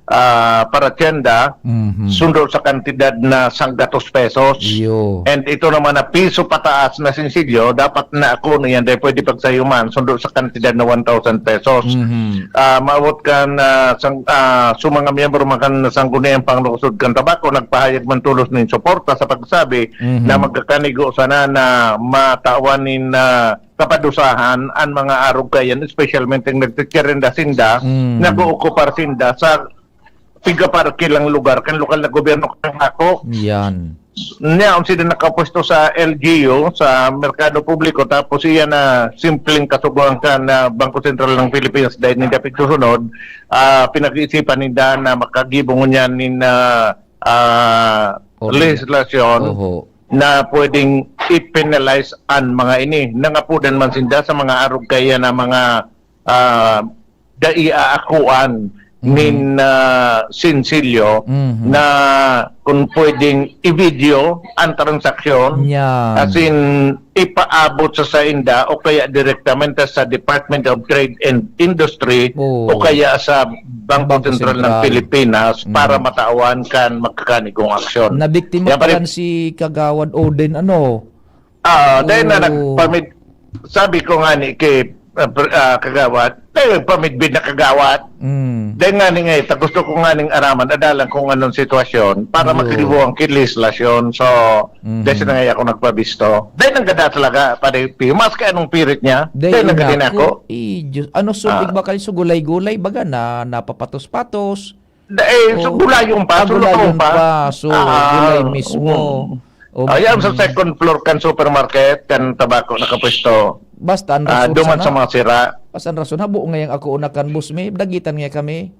ah, paratyenda, Mhm. sundo sa kantidad na sanggatos pesos. Iyo. And ito naman na piso pataas na sensilyo, dapat na ako na yan, dahil pwede pagsayuman, sundo sa kantidad na one thousand pesos. Mhm. Ah, maabot kan, ah, sang-, ah, so mga miyembro man kan Sangguniang Panglungsod kan Tabaco, nagpahayag man tolos nin suporta sa pagsabi Mhm. na magkakanigo sana na matawan nin, ah, kapadusahan an mga arog kayan, espesyalmente ang nagtitirinda sinda, Mm. nag-ookupar sinda sa pigaparkilang lugar kan lokal na gobyerno kan Tabaco. Yan. Niya, ang sila nakapwesto sa L G U, sa merkado publiko, tapos iya na simpleng kasugoan kan, ah, Bangko Sentral ng Pilipinas dahil ninda pigsusunod, ah, pinag-iisipan ninda na makagibo ngunyan nin, ah, ah, Oho. lehislasyon Oho. na pwedeng i-penalize an mga ini. Nangapodan man sinda sa mga arog kaya na mga, ah, dai aakuan Mhm. nin, ah, sinsilyo Mhm. na kung pwedeng i-video ang transaksyon, Yan. as in, ipaabot sa sainda o kaya direktamente sa Department of Trade and Industry Oo. o kaya sa Bangko Bangko Sentral ng Sentral. Pilipinas para Mhm. matawan kan magkakanigong aksyon. Nabiktima Yan, pa pare. Yan si Kagawad Oden, ano? Ah, dahil na Oo. nagpamid-, sabi ko nga ni kay, ah, pr-, ah, Kagawad, dahil nagpamidbid na Kagawad. Mm. Dahil nga ni nga, ta gusto ko nga ning araman, adalan kung anong sitwasyon para Iyo. makalibo ang lehislasyon. So, Mhm. dahil na nga ako nagpabisto. Dahil nang gada talaga, Pare Pio, maski anong pirit niya, Dahil dahil nang gada inako. ako. Eh, Diyos, ano, so, Ah. iba kayo, so, gulay-gulay, baga na, napapatos-patos. Da-, eh, so, Oo. gulayon pa, Ah, so, gulayon luto pa. pa. So, Ah, gulay mismo. oo. O, Ayan, sa mm. second floor kan supermarket, kan Tabaco nakapwesto. Basta ang Ah, rason duman sana, sa mga sira. basta ang rason, habo ngayang ako una kan boss mi, dagitan nga kami.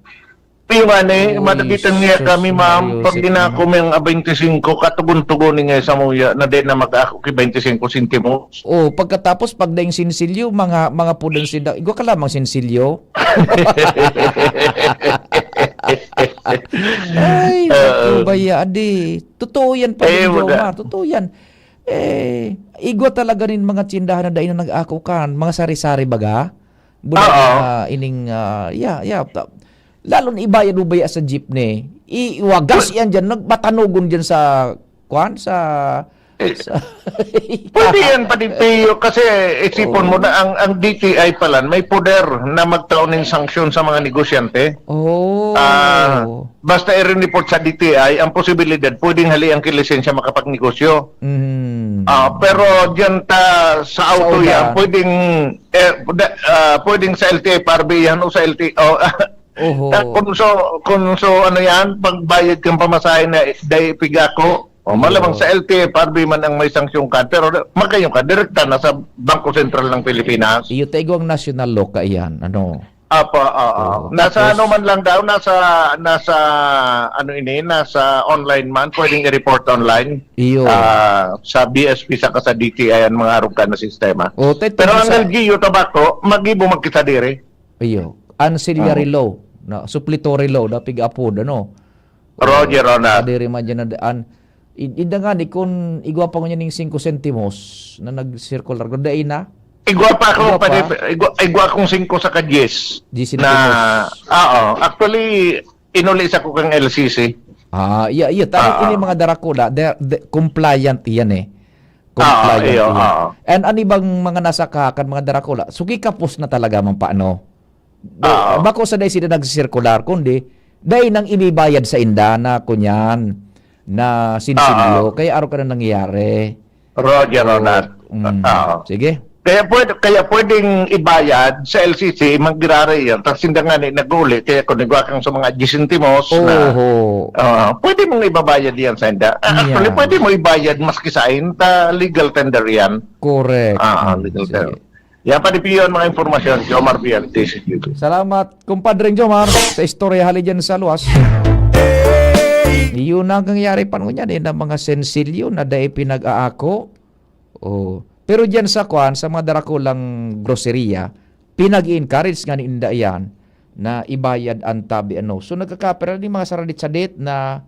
Iyo nga ni, Uy, madagitan nga sus, kami, ma'am. Mario, Pag sit ginako mo. May ang baynte singko, katugon-tugon ni nga sa muya, na di na mag-ako ki baynte singko sentimo. Oh, pagkatapos, pag daing sinsilyo, mga, mga pudan sinda. Igwa ka lamang sinsilyo. Ay, naku, Oo. baya, adi. Totoo yan, Pare Eh, Jomar. wala. Totoo yan. Eh, igwa talaga nin mga tsindahan na dai na nag-ako kan, mga sari-sari baga. Bulag Oo. na ining, ah, yeah, yeah, ta-, lalo na ibayad mo baya sa jeepney. I-, iwagas Well, yan dyan, nagpatanogon dyan sa, kwan, sa Eh, pwede yan, Padi Pio, kasi isipon mo na ang, ang D T I pala may poder na magtao ng sanksyon sa mga negosyante. Oh. Ah, basta i-report sa D T I, ang posibilidad, pwedeng hali ang kilisensya makapagnegosyo. Mm. Ah, pero diyan ta sa auto unahan. Yan, pwedeng eh, da- ah, pwedeng sa L T F R B yan o sa L T O. Oho. Ta- kung so, kung so ano yan, pagbayad kang pamasahe na dai pigako, o malamang Oo. Sa L T F R B man ang may sanksyon ka, pero makayon ka, direkta na sa Bangko Sentral ng Pilipinas. Iyo, ta igwang national law ka iyan. Ano? Apa, oo. Oo. Nasa Tapos- ano man lang daw, nasa nasa ano ini, nasa online man, pwedeng i-report online. Iyo. Ah, sa B S P saka sa D T I ang mga arog ka na sistema. O, tay, Pero ang sa- L G U Tobacco, magibo magkita dire. Iyo. Ancillary Oo. law, na supplementary law, da pig-apod, ano? Roger Ronald. Kadiri man dyan na daan. I- Ida nga, di kun igwa pa ko niya ning singko sentimos na nag-circular. Kun dai na, Igwa pa ako, Igwa pa? pwede, igwa, igwa akong singko sa kadyes. Di Na, oo. Actually, inuli sa ko kang L C C. Ah, iya, iya. Tayo Ah, ini ah. Mga darakula, de, de, compliant iyan eh. Compliant Ah, iyo, iyan. ah. And ano bang mga nasa kahakan, mga darakula? Suki kapos na talaga man paano? Do, Ah. Bako sa dai sila nagsisirkular, kundi dai nang ibibayad sa inda na kunyan na sinsilyo. Ah. Kaya araw ka na nangyayari. Roger Ronald. Mm. Ah. Sige. Kaya pwede, kaya pwedeng ibayad sa L C C, magrare yan. Tapos hindi nga ni nag-uli. Kaya kung nagwa kang sa mga gisintimos na, Oho. ah, pwede mong ibabayad yan sa inda. Ah, actually, Yeah. Pwede mo ibayad maski sa inda, legal tender yan. Correct. Ah, ah, Mm, legal sige. tender. Yan, Padi Pio, ang mga impormasyon, Jomar Biel, D C Q. Salamat, kumpadreng Jomar, sa istorya hali dyan sa luwas. Yun ang nangyayari pa ngunyan eh, ng mga sensilyo na dai pinag-aako. Oh. Pero dyan sa kwan, sa mga darakulang groceria, pinag-i-encourage nga ni inda yan na ibayad ang tabi ano. So nagkakapira ni mga saradit-sadit na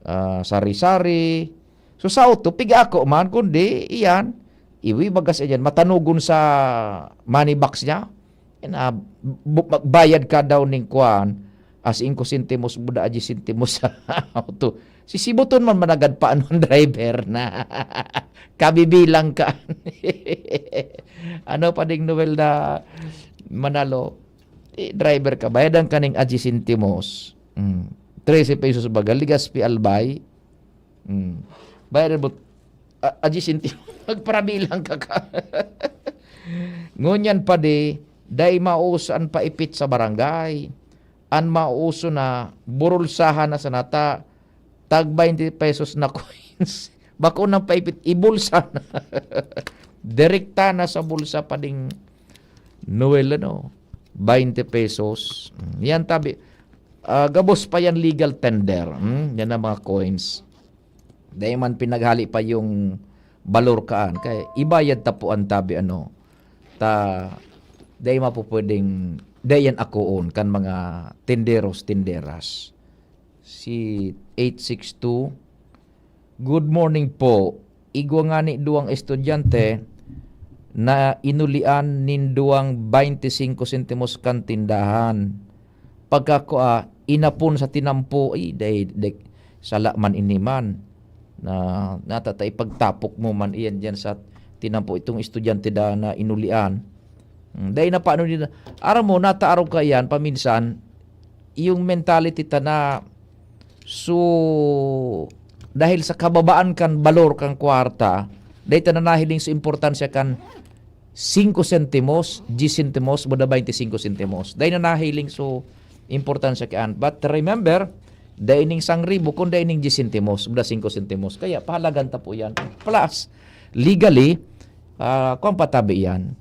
ah, sari-sari. So sa auto, pig-ako man, kundi iyan, iwi bagas iyan, matanugon sa money box niya. Yan, ah, bu- magbayad ka daw ning kwan, as in ko sentimos, buda aji sentimos sa auto. Sisibuton man managad pa ano ang driver na kabibilang ka. Ano pa ding Noel na manalo? Eh, driver ka, bayadan ka ning aji sentimos. Mm. Trese pesos baga, Legazpi Albay. Mm. Bayadan mo, a- aji sentimos. Magparabilang ka ka. Ngunyan pa di, dai mauso an paipit sa barangay. An mauso na, burulsahan na sa nata, tag twenty pesos na coins. Bako nang paipit, ibulsa na. Direkta na sa bulsa pa ding Noel, ano? twenty pesos. Mm, yan tabi. Ah, gabos pa yan legal tender. Hmm? Yan ang mga coins. Dahil man pinaghali pa yung balor kaan. Kaya ibayad ta po ang tabi, ano? Ta, dahil mapupwedeng, dahil yan akoon kan mga tenderos, tenderas. Si eight six two, "Good morning po. Igwa ngani duwang estudyante na inulian nin duwang twenty-cinco sentimos kan tindahan. Pagkakua, inapon sa tinampo." Ay, day, day, sala man ini man. Na, natata, ipagtapok mo man iyan diyan sa tinampo itong estudyante da na inulian. Hmm, dai na paano nila. Aram mo, nataarog ka iyan, paminsan, yung mentality ta na, so, dahil sa kababaan kan balor kan kwarta, dai ta na nahiling so importansya kan singko sentimos, diyes sentimos, buda twenty-cinco sentimos. Dai na nahiling so importansya kan. But remember, dai ning sangribo, kun dai ning diyes sentimos, buda singko sentimos. Kaya pahalagan ta po yan. Plus, legally, ah, kung patabi yan,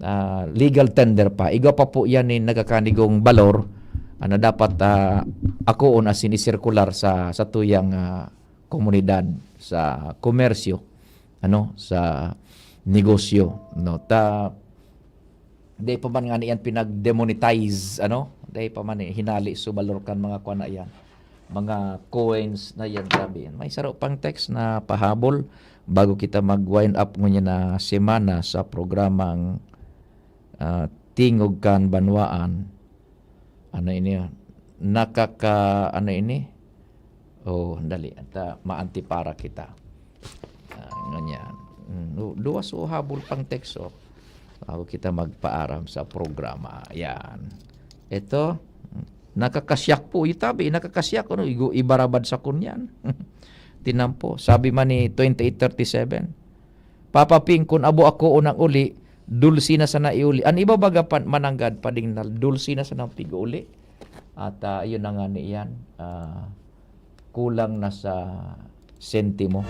ah, legal tender pa. Igwa pa po yan ni nagkakanigong balor, ah, na dapat, ah, akoon asin isirkular sa, sa tuyang, ah, komunidad, sa komersyo, ano, sa negosyo, no? Ta, dai pa man nga niyan pinag-demonetize, ano? Dai pa man eh, hinali so balor kan mga kwan na yan. Mga coins na yan, sabi. May saro pang text na pahabol bago kita mag-wind up ngunyan na semana sa programang, ah, Tingog Kan Banwaan. Ano ini? Nakaka-, ano ini? Oh, dali. Ata, maantipara kita. Ah, ngunyan. Mm, du- duwa so habol pang tekso bago kita magpaaram sa programa. Yan. Ito, nakakasyak po. Itabi, nakakasyak ko. No? Igo, ibarabad sa kunyan. Tinampo. Sabi man ni twenty-eight thirty-seven, "Papa Ping, kun abo ako unang uli, dulce na sana iuli." An iba baga pa, mananggad, padingnal, dulce na sana pig-uli. At ah, yun na nga niyan. Ah, kulang na sa sentimo.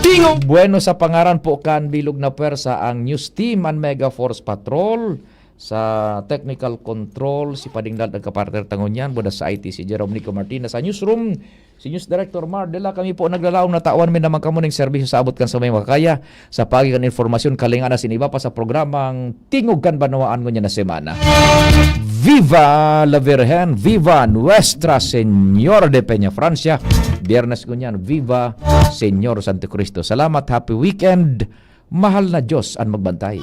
Tingog! Bueno, sa pangaran po kan bilog na pwersa, ang News Team, ang Mega Force Patrol, sa technical control, si Pading Lald, ang kapartner ta ngunyan, buda sa I T, si Jerome Nico Martinez, sa newsroom, si News Director Mar Dela, kami po naglalaom na tawan mi naman kamo ning serbisyo sa abot kan sa may makakaya, sa pagi kan informasyon, kalinga na siniba pa sa programang Tingog kan Banwaan ngunyan na semana. Viva la Virgen! Viva Nuestra Señora de Peña Francia! Biyernes ngunyan, Viva Señor Santo Cristo! Salamat, happy weekend! Mahal na Diyos ang magbantay.